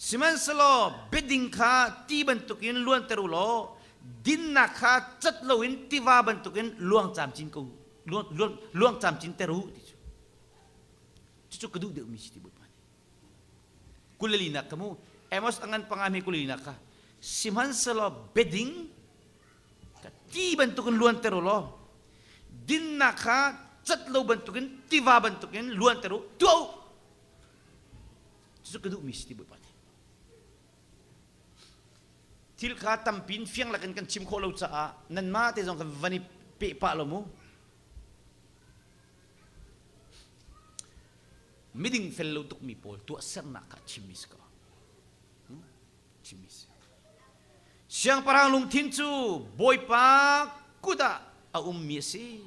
Sihmanhsehlaw biading kha ti bantukin luanter u law dinnak kha cat loin tiva bantukin luang camcin ko luang, luang, luang camcin ter u ti cu. Cucu ka duh deuhmi si ti Bawipa nih. Kulelinak ka mu Amos a ngan panga mi kulelinak kha sihmanhsehlaw biading ka ti bantukin luanter u law dinnak kha cat lo bantukin tiva bantukin luanter u tuah u cucu ka duhmi si ti Bawipa nih thil kha tampin fiang lakin kan chim khawh lo caah nanmah te zong kan van i peh pah lo mu miding fel lo tukmi pawl tuahsernak kha chimmi si ko chimmi si siangpahrang lungthin cu bawipa kut ah a ummi a si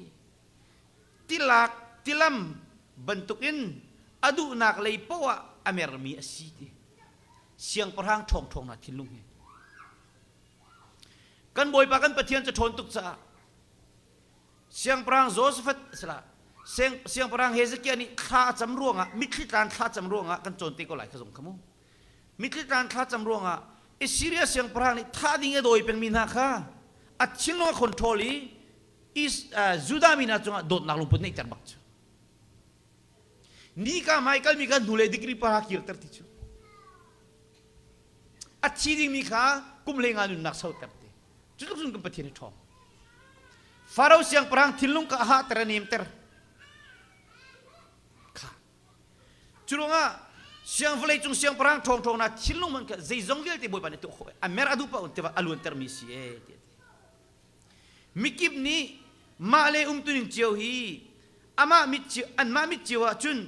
tilak tilam bantukin a duhnak lei poah ah a mermi a si ti siangpahrang ṭhawngṭhawng hna thinlung hi kan bawipa kan pathian cu ṭhawn tuk caah siangpahrang Josaphat sila siangpahrang Hezekiah nih thla a cam ruangah mitthli tlan thla cam ruangah kan cawn te ko lai kha zong kha mu mitthli tlan thla cam ruangah Assyria siangpahrang nih thah ding a dawi pengmi hna kha a thinlung a control i Judah mi hna cungah dawtnak lungput neihter bak cu nika hmai kalmi kha hnulei degree para kirter ti cu a thi dingmi kha kum hlei nga nunnak soter ti cu tluk cun kan Pathian hi ṭhawng Faro siangpahrang thinlung ka hahter a nemter kha cu ruangah siang vawlei cung siangpahrang ṭhawng ṭhawng na thinlung man kha zeizong vialte Bawipa nih tuah khawh a mer a duh paoh tiva a luantermi si e ti Mikip nih mah le umtuning cio hi amah mit cio, anmah mit cio ahcun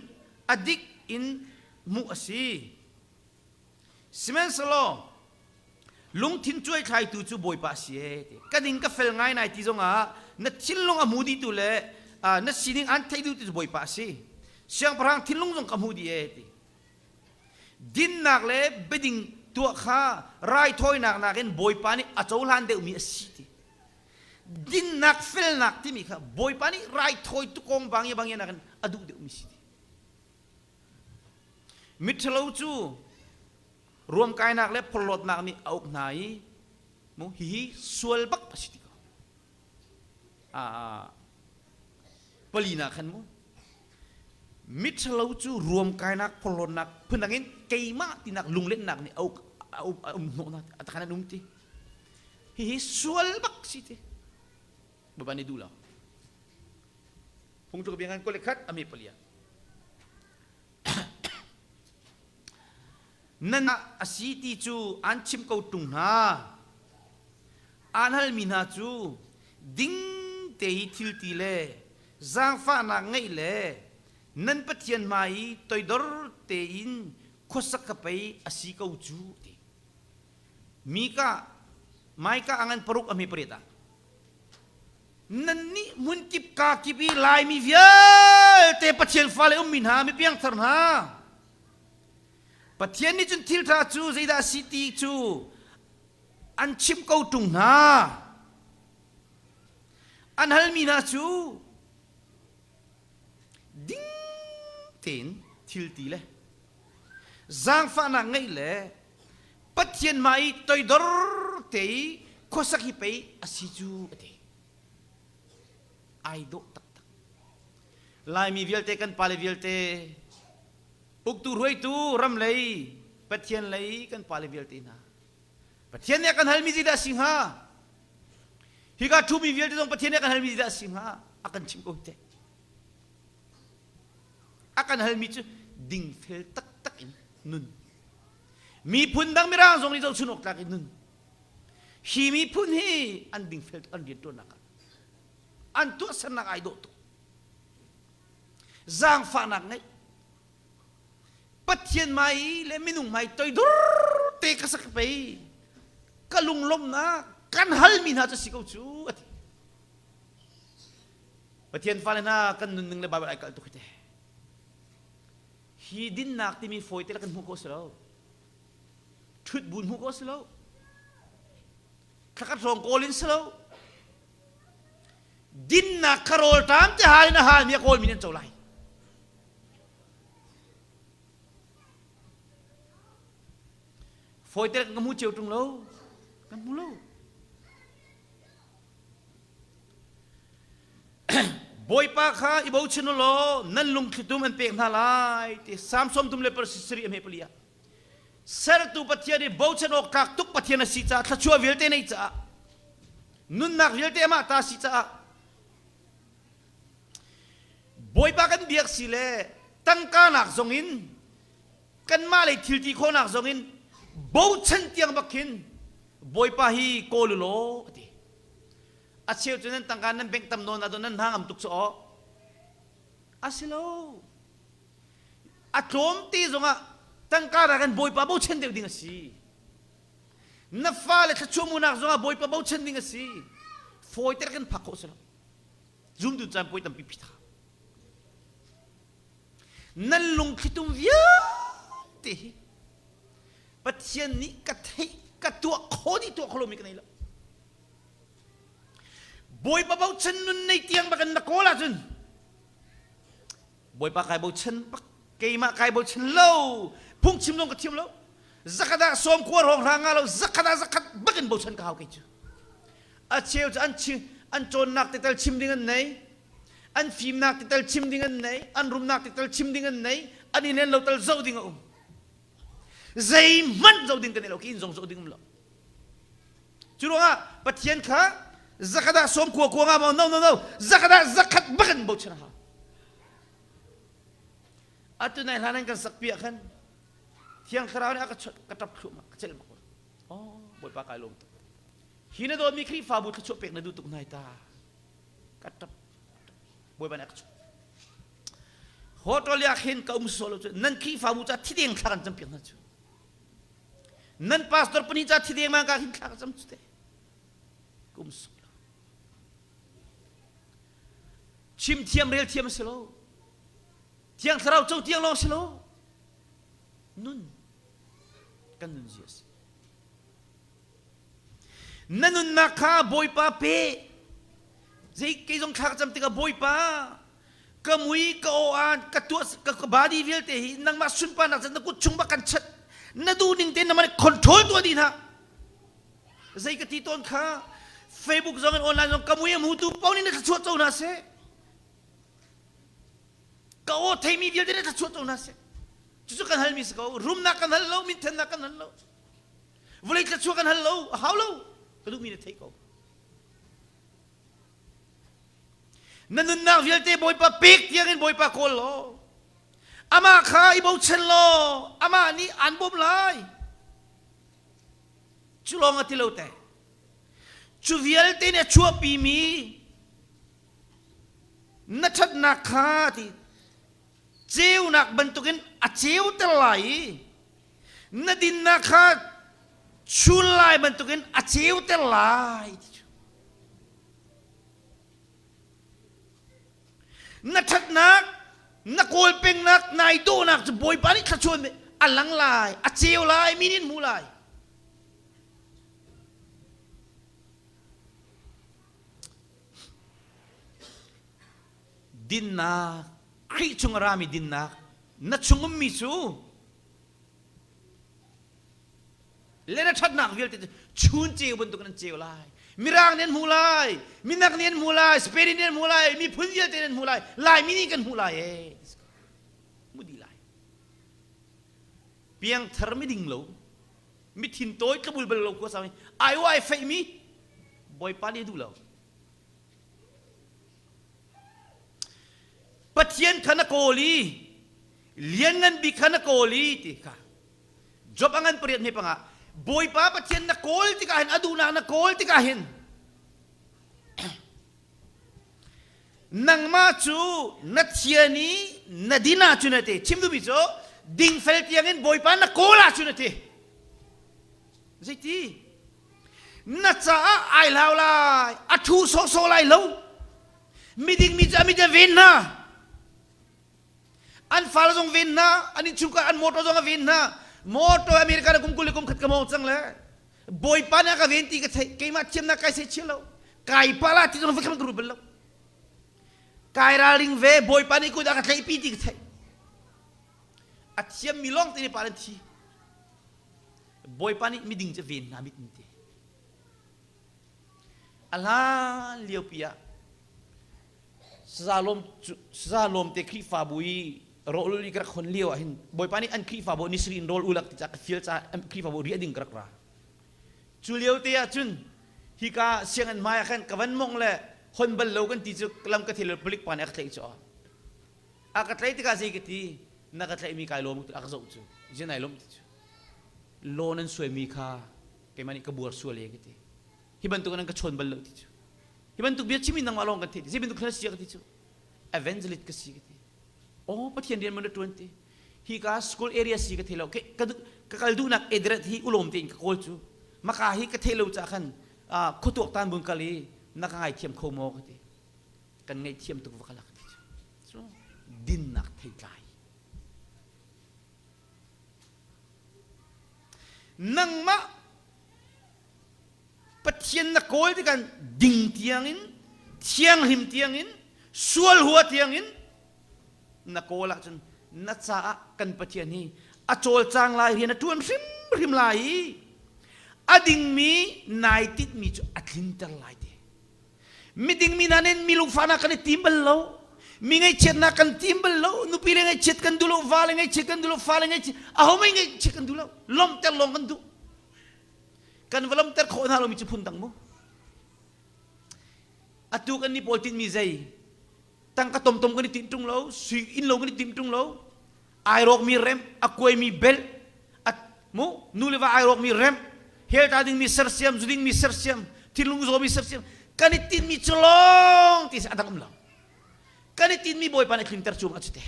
a dik in hmuh a si. Sihmanhsehlaw lungthin cuaithlaitu cu Bawipa a si ee ti. Ka ding ka fel ngai nai ti zongah na thinlung a hmu dihtu le na sining an thei duhtu cu Bawipa a si. Siangpahrang thinlung zong ka hmu dih ee ti. Dinnak le biading tuah kha raithawinak nakin Bawipa nih a cohlan deuhmi a si ti. Dinnak felnak timi kha Bawipa nih raithawi tukawng bang bang nakin a duh deuhmi si ti. Miṭhalo cu ruamkainak le phorhlawtnak nih a uk hna i mu hihi sual bak a si ti ko. Palina khan mu miṭhalo cu ruamkainak phorhlawtnak phundang in keimah tinak lunglennak nih a uk a um hnawhnak a takhan an um ti hihi sual bak si ti Bawipa nih duh lo phungtluk bia ngan kul khat ami palia nan a si ti cu an chim ko ṭung hna Aan halmi hna cu ding te i thil ti le zaangfahnak ngeih le nan Pathian hmai i toidor tein khuasak kha pei a si ko cu ti. Mika Maika a ngan paruk a hme pariat ah nannih hmunkip kaa kip i Laimi vialte Pathian fale ummi hna mi piangthar hna Pathian nih cun thil ṭha cu zeidah a si ti cu an chimh ko ṭung hna. An halmi hna cu ding tein thil ti le zaangfahnak ngeih le Pathian hmai i toidor te i khuasak hi pei a si cu a ti. Ai dawh taktak. Laimi vialte kan pale vialte uktu hruaitu ram lei Pathian lei kan pale vialte hna Pathian nih a kan halmi zeidah a si hnga? Hika ṭhumi vialte zong Pathian nih a kan halmi zeidah a si hnga? A kan chimh ko te. A kan halmi cu dingfel taktak in nun. Miphun dang mirang zong nih zohchun awk tlak in nun. Hi miphun hi an dingfel tuk an rianṭuannak ah. An tuahsernak ai dawh tuk. Zaangfahnak ngeih. Pathian hmai le minung hmai toidor te ka sak pei ka lunglawmhnak kan halmi hna cu si ko cu a ti. Pathian fale hna kan nunning le Bible ai kalh tuk hi te. Hi dinnak timi fawi te le kan hmuh ko si lo. Ṭhut buin hmuh ko si lo. Thlakhat hrawng kawl in si lo. Dinnak kha rawlṭam te hal in a halmi a kawlmi nih an co lai. Fawi te kan hmu cio ṭung lo. Kan hmu lo. Bawipa kha i bochan u law nan lungthlitum an pek hna lai ti Salm 34 le pasarih a hme pali ah sertu Pathian i bochan awk tlak tuk Pathian a si caah thluachuah vialte nei caah nunnak vialte amah ta si caah Bawipa kan biak si le tangka nak zong in kanmah lei thil ti khawhnak zong in bochan tiang bak khin Bawipa hi kawl u law a ti. A cheu cu nan tangka nan bank tam nawn ah nan hna ngam tuk cu aw. A si lo. A tlawm te zongah tangka rak in Bawipa bochan deuh ding a si. Na fale thluachuah zongah Bawipa bochan ding a si. Fawi te kan phak khawh si lo. Zumtu caan puai tampi phitha. Nan lungthlitum vialte hi Pathian nih ka theih ka tuah kho dih tuah kho lomi ka nei lo. Bawipa bochan nun nei tiang bak in na kawl ahcun Bawipa kai bochan bak keimah kai bochan lo phungchim zong ka thiam lo zakhat ah sawm kua hrawng hra nga lo zakhat ah zakhat bak in bochan ka hau kei cu a cheu cu an an cawnnak te tal chim ding an nei an fimnak te tal chim ding an nei an rumnak te tal chim ding an nei an i len lo tal zoh ding a um zeihmanh zoh ding kan i lo ki inn zong zoh ding um lo cu ruangah Pathian kha zakhat ah sawm kua kua nga maw no no no zakhat ah zakhat bak in bochan a hau atu nai hlan an kan sak piah khan thiang thlarau nih a ka ka tap thluahmah ka celh bak oh bawipa kai lawm tuk hi na dawtmi Khrihfabu thluachuah pek na duh tuk nai ta ka ṭap bawipa nih a ka chuah hotel ah khin ka um sawh lo cu nan Khrihfabu ca thideng thla kan campiak hna cu nan pastor pahnih ca thideng ma ka khin thla ka cam cu te ka um sawh lo chim thiam rel thiam a si lo thiang thlarau co tiang lawng si lo nun kan nun zia a si Na nunnak kha Bawipa pe. Zei kei zong thla ka cam tikah Bawipa ka mui ka aw aan ka tuah ka, ka body vialte hi nangmah sunparnak na kut chung bak kan chat na duh ning tein nangmah nih control tuah dih hna zei ka ti tawn kha Facebook zong in online zong ka mui a hmutu paoh nih na thluachuah co hna seh ka aw theimi vialte na thluachuah co hna seh cucu kan halmi si ko rumnak kan hal lo minthennak kan hal lo Vawlei thluachuah kan hal lo, a hau lo. Ka duhmi na theih ko. Na nunnak vialte Bawipa pek tiangin Bawipa kawl law, amah kha i bochan law, amah nih aan bawmh lai. Cu lawng a ti lo te. Cu vialte nih a chuahpimi na ṭhatnak kha ti ceunak bantukin a ceuter lai i na dinnak kha chul lai bantukin a ceuter lai ti cu na ṭhatnak na kawl pengnak nai dawhnak cu Bawipa nih thluachuah a lang lai a ceu lai mi nih an hmuh lai dinnak Khrih chung a rami dinnak na chung ummi cu le na ṭhatnak vialte cu chun ceu bantuk in an ceu lai mirang nih an hmu lai minak nih an hmu lai Spain nih an hmu lai miphun vialte nih an hmu lai Laimi nih kan hmu lai ee mu dih lai piangthar miding lo mithin tawi tlabul bal lo khua sang ai ai feih mi bawipa nih a duh lo Pathian kha na kawl i lianngan bik kha na kawl i ti kha Job a ngan pariat hme panga Bawipa Pathian na kawl tikah hin a duhnak na kawl tikah hin nangmah cu na thian i na din ahcun a ti chim duhmi cu. Dingfel tiangin Bawipa na kawl ahcun a ti. Zeiti? Na caah ai hlau lai, a ṭhu sawhsawh lai lo. Miding mi cu a mit a ven hna. An fale zong ven hna, an innchungkhar an motor zong a ven hna. Motor America na kum 20 le kum khat ka mawng cang le Bawipa nih a ka ven ti ka theih. Keimah thiamnak kai sei chia lo. Kai pala ti zong va ka ru bal lo. Kai ralring ve Bawipa nih kut a ka tlaihpi ti ka theih. A thiammi lawng te nih pa an thi. Bawipa nih miding cu ven hna mit in te. A hlan liopi ah saza lawm te Khrihfabu i rawlul i ka rak hon lio ah hin Bawipa nih an Khrihfabu ni sarih in rawl ulak ti ca ka fial caah an Khrihfabu riah ding ka rak ra. Cu lio te ah cun hika sianginn hmai ah khan ka van mong le hon bal lo kan ti cu lam ka thil palik pa nih a ka tlaih cu a ka tlaih tikah zei ka ti na ka tlaihmi kai lawm a ka zoh cu zin ai lawm ti cu law nan suaimi kha keimah nih ka buar sual e ka ti hi bantuk nan ka chawn bal lo ti cu hi bantuk bia chimi nangmah lawng kan theih ti zei bantuk thil si ka ti cu evangelist ka si ka ti oh pathian rian man na tuan ti hi ka school area si ka thei lo ka ka kal duhnak address hi ulawm tein ka kawl cu maka hi ka thei lo ca khan khuatuak tan bun kal i na ka ngaithiam kho maw ka ti kan ngaihthiam tuk va ka lak ti cu dinnak theitlai nangmah Pathian na kawl tikah ding tiangin thianghlim tiangin sual hua tiangin na kawl ahcun na caah kan Pathian hi a cawlcang lai rian a ṭuan hrimhrim lai i a dingmi nai tinhmi cu a tlinter lai te miding mi hna nih mi lungfahnak kan i tim bal lo mi ngaihchiatnak kan tim bal lo nupi le ngaihchiat kan duh lo va le ngaihchiat kan duh lo fa le ngaihchiat aho mei ngaihchiat kan duh lo lawmhter lawng kan duh kan va lawmhter khawh hna lomi cu phun dang mu atu kan ni pawl tinhmi zei tangka tomtom kan i tinh ṭung lo sui inn lo kan i timh ṭung lo ai rawkmi rem a kuaimi bel mu nu le va ai rawkmi rem helta dingmi sersiam zu dingmi sersiam thinlung zawmi sersiam kan i tinhmi cu lawng ti a dang um lo kan i tinhmi bawipa nih tlinter cu ma cu te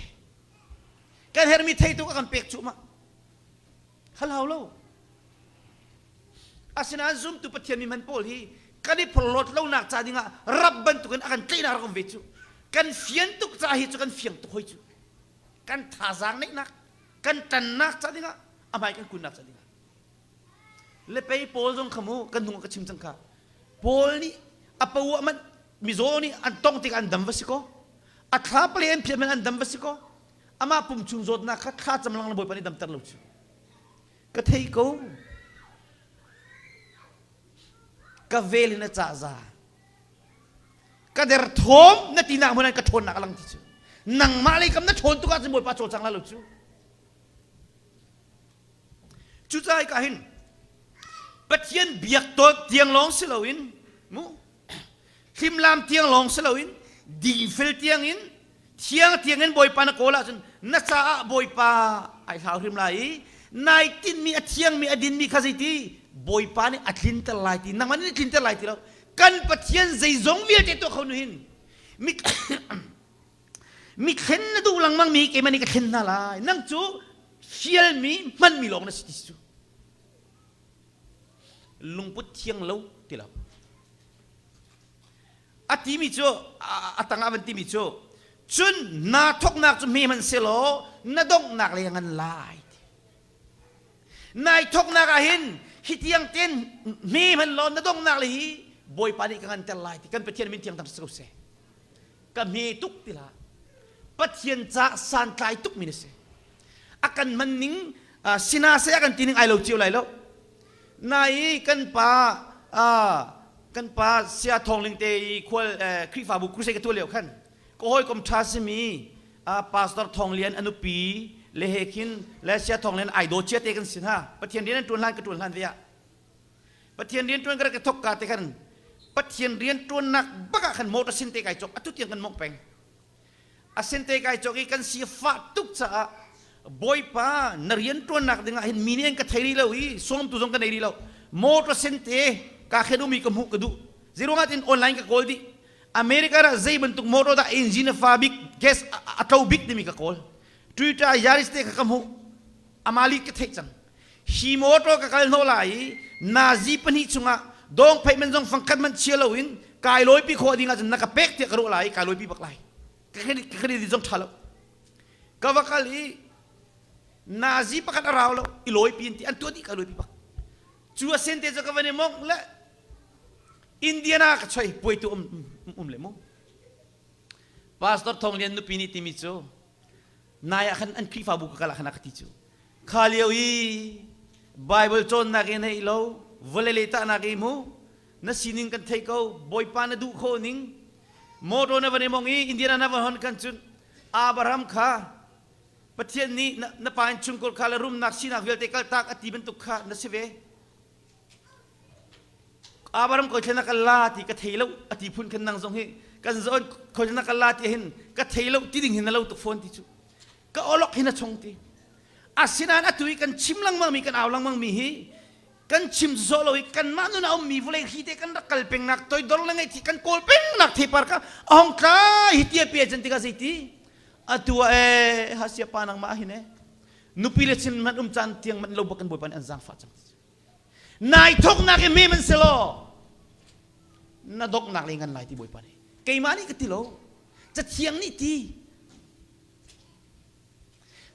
kan hermi theitu ka kan pek cu ma hal hau lo asinain zumtu pathian mi hman pawl hi kan i phorhlawt lonak ca dingah rap bantukin a kan tlaihnak rak um ve cu kan fian tuk ca hi cu kan fiang tuk hoi cu kan thazaang neihnak kan ṭannak ca dingah a hmai kan kunnak ca dingah le pei Paul zong kha mu kan hnung ka chim cang kha Paul nih a poah man mizaw nih an tong tikah an dam va si kaw a thla pale an phiat man an dam va si kaw amah pum chung zawtnak kha thla cam lang bawipa nih damter lo cu ka thei ko ka vel in a cah za ka derthawm na tinak hmun ah ka ṭhawnnak a lang ti cu nangmah lei kam na ṭhawn tuk ahcun Bawipa cawlcang lai lo cu cucaah ka hin Pathian biak tiang lawng si loin mu hlimlam tiang lawng si loin dingfel tiang in thiang tiang in Bawipa na kawl ahcun na caah Bawipa ai hlau hrim lai i nai tinhmi a thiangmi a dinmi kha zeiti Bawipa nih a tlinter lai ti nangmah nih tlinter lai ti lo kan Pathian zeizong vialte tuah kho nu hin mi mi thlen na duh lengmang mi keimah nih ka thlen hna lai nang cu fialmi hmanmi lawng na si ti cu lungput thiang lo ti lo a timi cu a tangah van timi cu cun naa thoknak cu hme hmanh selaw na donghnak le ngan lai Nai thoknak ah hin hi tiang ten hme hman law na donghnak le hi Bawipa nih ka nganter lai ti kan Pathian min thiang thang si ko seh. Ka hme tuk ti hlah. Pathian ca santlai tuk mi na si. A kan hman ning sina se a kan ti ning ai lo cio lai lo. Nai kan pa kan pa sia thawngling te i khual Khrihfabu crusade ka tuah lio khan ka hawikom ṭha simi Pastor Thawng Lian a nupi le he khin le Sia Thawng Lian ai daw cia te kan si hna Pathian rian an ṭuan hlan ka ṭuan hlan ve ah Pathian rian ṭuan ka rak ka thok ka te khan Pathian rian ṭuannak bak ah khan motor sin te kai cawk atu tiang kan mongh peng a sin te kai cawk i kan si fah tuk caah Bawipa na rian ṭuannak dingah hin mi nih an ka thei rih lo i sawmtu zong ka nei rih lo motor sin te ka khen umi ka hmuh ka duh zeiruangah tin online ka kawl dih America ah zei bantuk motor dah engine a fa bik gas a tlo bik timi ka kawl Toyota Yaris te kha ka hmuh. Amali ka theih cang. Hi motor ka kal hnawh lai i nazi pahnih chungah dawng pheih man zong fangkhat man chia loin kai lawipi khawh ding ahcun na ka pek tiah ka ruah lai i kai lawipi bak lai. Ka credit zong ṭha lo. Ka va kal i nazi pakhat a rau lo i lawipi an ti an tuah dih ka lawipi bak. Cu a sen te cu ka van i mongh le Indiana ka choi puai tu um, um le mu. Pastor Thong Lian nupi nih timi cu nai ah khan an Khrihfabu ka kal ah khan a ka ti cu. Kha lio i Bible cawnnak i nei lo, vawlei lei tahnak i mu, na sining kan thei ko, Bawipa na duh khawh ning, motor na van i mong i Indiana na van hon kan cun Abraham kha Pathian nih na, na pa in chungkhar kha le rumnak sinak vialte kaltak a ti bantuk kha na si ve. Abraham koi thlen ka la ti ka thei lo a ti phun khan nang zong hi kan zawn khoi thlen ka la ti hin ka thei lo ti ding hin na lo tuk fawn ti cu ka olok hin a chung ti asinain atu i kan chim lengmang mi kan au lengmang mi hi kan chim zawh lo i kanmah nun a ummi vawlei hri te kan rak kal pengnak toidor le ngaih kan kawl pengnak theipar kha a hong tla hi tia pia chan tikah zeiti atu ah e hasia pa nangmah hin e nupi le chin man um caan tiang man lo bak kan bawipa nih an zaangfah cang nai thoknak i me man selaw na doknak le ngan lai ti bawipa nih keimah nih ka ti lo cathiang nih ti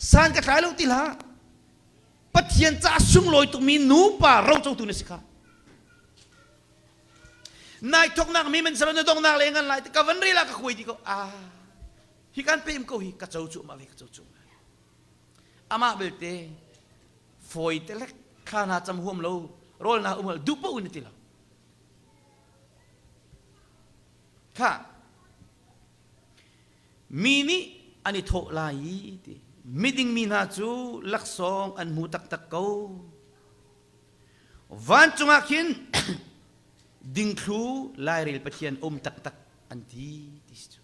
san ka tlai lo ti hlah Pathian ca sunglawi tukmi nupa rocotu na si kha. Nai thoknak mi man salo na dongnak le ngan lai ka van rela ka kuai di ko ah hi kan pem ko hi ka co cu ma ve ka co cu amah belte fawi te lek thla na cam huam lo rawl na um duh po in ti lo kha Mi nih an i thawh lai i ti. Miding mi hna cu laksawng an hmu taktak ko. Vancung ah khin dingthlu lairel Pathian um taktak an ti ti si cu.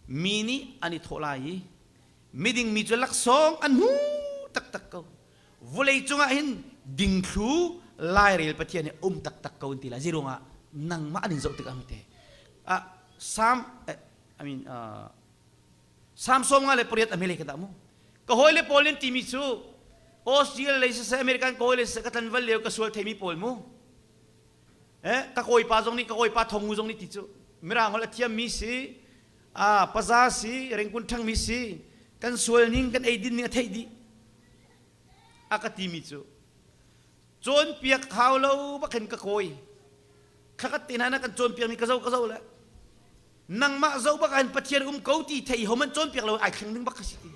Mi nih an i thawh lai i miding mi cu laksawng an hmu taktak ko. Vawlei cungah hin dingthlu lairel Pathian hi um taktak ko an ti lai. Zeiruangah nangmah an in zoh tikah te. Ah Sam I mean uh, Sam 58 a hmele ka dah mu. Ka hawile pawl in timi cu Australia lei siseh American ka hawile siseh ka tlanval lio ka sual theimi pawl mu. Eh ka kawipa zong nih ka kawipa thongu zong nih ti cu mirang holh a thiammi si ah paza si rengkun ṭhangmi si kan sual ning kan eidin ning a theih dih a ka timi cu cawnpiak hau lo bak hin ka kawi thlakhat te hna na kan cawnpiak mi ka zo ka zo le nangmah zo bak ah hin Pathian um ko ti thei ho man cawnpiak lo ai thleng ding bak ka si ti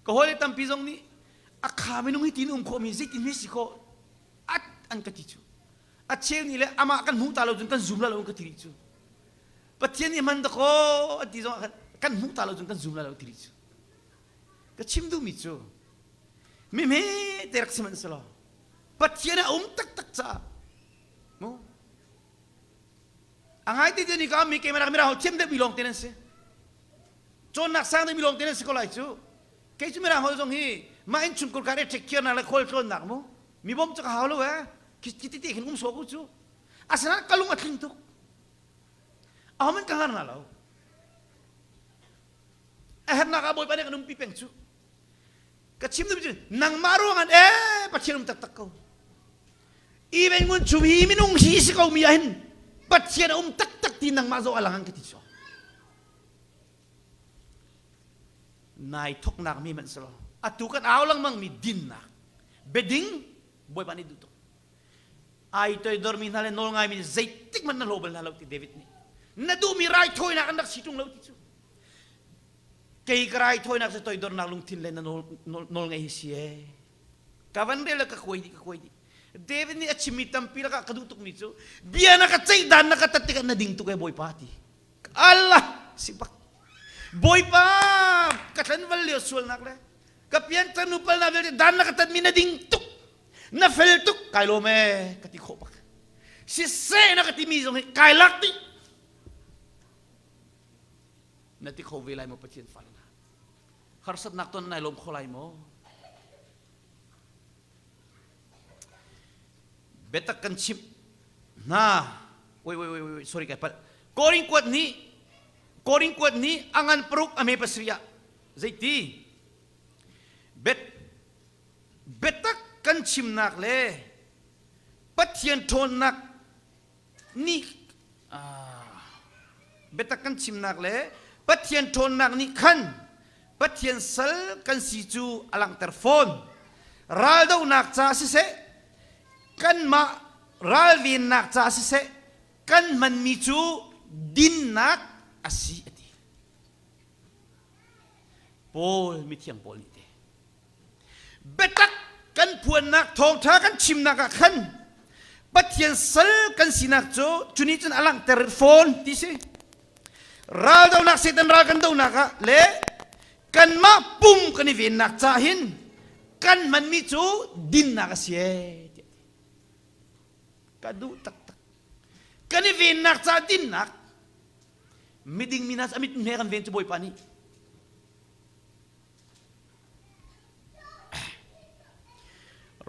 ka hawi le tampi zong nih a kha minung hi tin um khawh mi zeitin hi si khawh at an ka ti cu a cheu nih le amah kan hmuh ta lo cun kan zum la lo ka ti rih cu Pathian nih hman dakaw an ti zong ah kan hmuh ta lo cun kan zum la lo ti rih cu ka chim duhmi cu mi hme te rak sihmanhsehlaw Pathian a um taktak caah mu a ngai ti ni ka mi keimah mirang holh thiam deuh mi lawng te nan si cawnnak sang deuh mi lawng te nan si ko lai cu kei cu mirang holh zong hi mah in chungkhar kar i take care nak le khual tlawnnak mu mi bawm cu ka hau lo eh khi ti te khin um so ko cu asinain ka lung a tling tuk ahohmanh ka hngar hna lo a hernak ah Bawipa nih kan umpi peng cu ka chim duhmi cu nangmah ruangah ee Pathian um taktak ko even ngun chung hi minung hi si ko mi ah hin Pathian a um taktak ti nangmah zoh a lang ka ti cu nai thoknak mi hmanh selaw atu kan au lengmang mi dinnak beding Bawipa nih duh tuk ai toidormi hna le nawl ngaimi zeitik hmanh na hlaw bal hna lo ti David nih na duhmi raithawinak an rak si ṭung lo ti cu kei ka raithawinak cu toidornak lungthin le na nawl ngaih hi si ee ka van rel le ka kuai dih ka kuai dih David nih a chimmi tampi lakah ka duh tukmi cu bia na ka ceih dan na ka tat tikah na ding tuk ee Bawipa ti Allah si bak Bawipa ka tlanval lio sualnak le ka pianter nupal na vialte dan na ka tatmi na ding tuk na fel tuk kai lawm ee ka ti khawh bak siseh na ka timi zong hi kai lak dih na ti kho ve lai maw Pathian fale hna harsatnak ton nai lawm kho lai maw biatak kan chimh hna wait wait wait wait sorry kai palh Korin kuat nih Korin kuat nih a ngan paruk a me pasarih ah zeiti? Bet biatak kan chimnak le Pathian ṭhawnnak nih biatak kan chimnak le Pathian ṭhawnnak nih khan Pathian sal kan si cu a langhter fawn. Raldohnak ca siseh, kanmah ralvennak ca siseh, kan hmanmi cu dinnak a si a ti. Paul mithiang Paul nih te biatak kan phuannak thawngṭha kan chimnak ah khan Pathian sal kan sinak cu cu nih cun a langhter fawn ti si. Raldonak Satan ral kan donak ah le kanmah pum kan i vennak ca hin kan hmanmi cu dinnak a si ee tiah ti. Ka duh taktak. Kan i vennak ca dinnak miding mi hna a mit hme kan ven cu Bawipa nih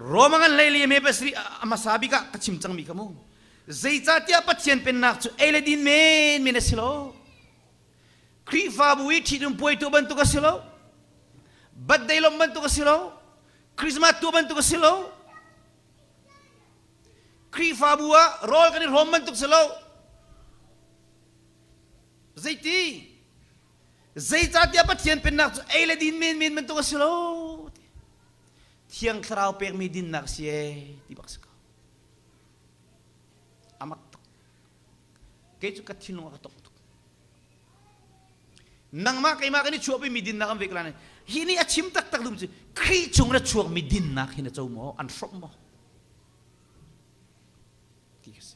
Roma ngan hlei me pasri a hmasa bik ah ka chim cangmi kha mu. Zeicahtiah Pathian pennak cu ei le din men men a si lo. Khrihfabu i ṭhitum puai tuah bantuk a si lo. Birthday lawmh bantuk a si lo. Christmas tuah bantuk a si lo. Khrihfabu ah rawl kan i hrawm bantuk si lo. Zeiti? Zeicahtiah Pathian pennak cu ei le din menmen bantuk a si lo. Thiang Thlarau pekmi dinnak si ee ti bak si ko. Amak tuk. Kei cu ka thinlung a ka tok tuk. Nangmah keimah kan i chuahpi mi dinnak an vek lai. Hi nih a chim taktak dum cu Khrih chung na chuakmi dinnak hi na co maw? An hrawmh maw? Ti ka si.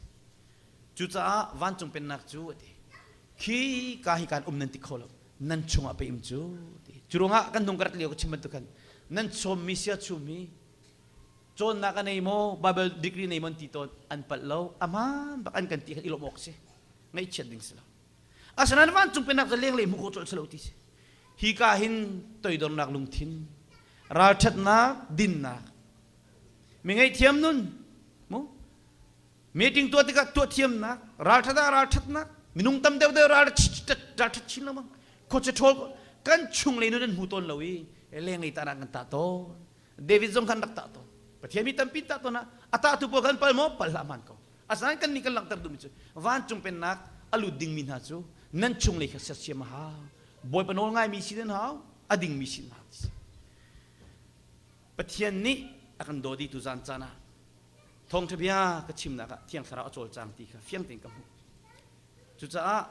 Cucaah vancung pennak cu a ti. Khi ka hi kan um nan ti kho lo. Nan chungah pe im cu ti. Cu ruangah kan nung ka rat lio ka chim bantuk khan nan sawmmi sia chummi cawnnak a nei maw Bible degree nei maw ti tawn an palh lo aman bak an kan ti khan i lawmh awk si ngaihchiat ding si lo asinain vancung pennak cu lenglei hmuh khawh colh si lo ti si hi ka hin toidornak lungthin ralṭhatnak dinnak mi ngaihthiam nun mu Meeting tuah tikah tuah thiamnak, ralṭhat ah ralṭhatnak, minung tam deuhdeuh ralṭhat chin lengmang. Khuacha ṭhawl kan chunglei nun an hmu tawn lo i lenglei tahnak kan tah tawn. David zong khan rak tah tawn. Pathian mi tampi tah tawn ah a tahtu pawl kan pal maw? Pal hlah hmaan ko. Asinain kan nih kan langhter duhmi cu vancung pennak a lut dingmi hna cu nan chunglei kha sersiam a hau. Bawipa nawl ngaimi si nan hau, a dingmi si nan hau. Pathian nih a kan daw dih tu zan caan ah Thawngṭha bia ka chimnak ah Thiang Thlarau a cawlcang ti kha fiang tein ka hmuh. Cucaah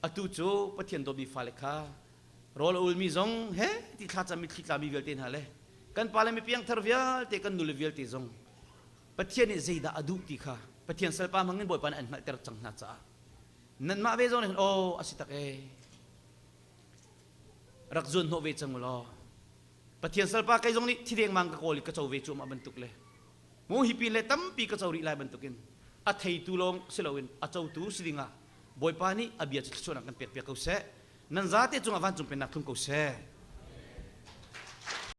atu cu Pathian dawtmi fale kha rawl a ulmi zong he ti thlacam mitthli tlami vialte hna le kan pale mi piangthar vialte kan nule vialte zong Pathian nih zeidah a duh ti kha Pathian salpa hmangin Bawipa nih an hngalhter cang hna caah nanmah ve zong nih khan aw a si tak ee rak zuan hnawh ve cang u law Pathian salpa kei zong nih thi dengmang ka kawl i ka co ve cuahmah bantuk le mu hi pin le tampi ka co rih lai bantukin a theitu lawng si loin a cotu si dingah Bawipa nih a bia cu thluachuahnak kan pekpiak ko seh. Nan zate cungah vancung pennak thlung ko seh.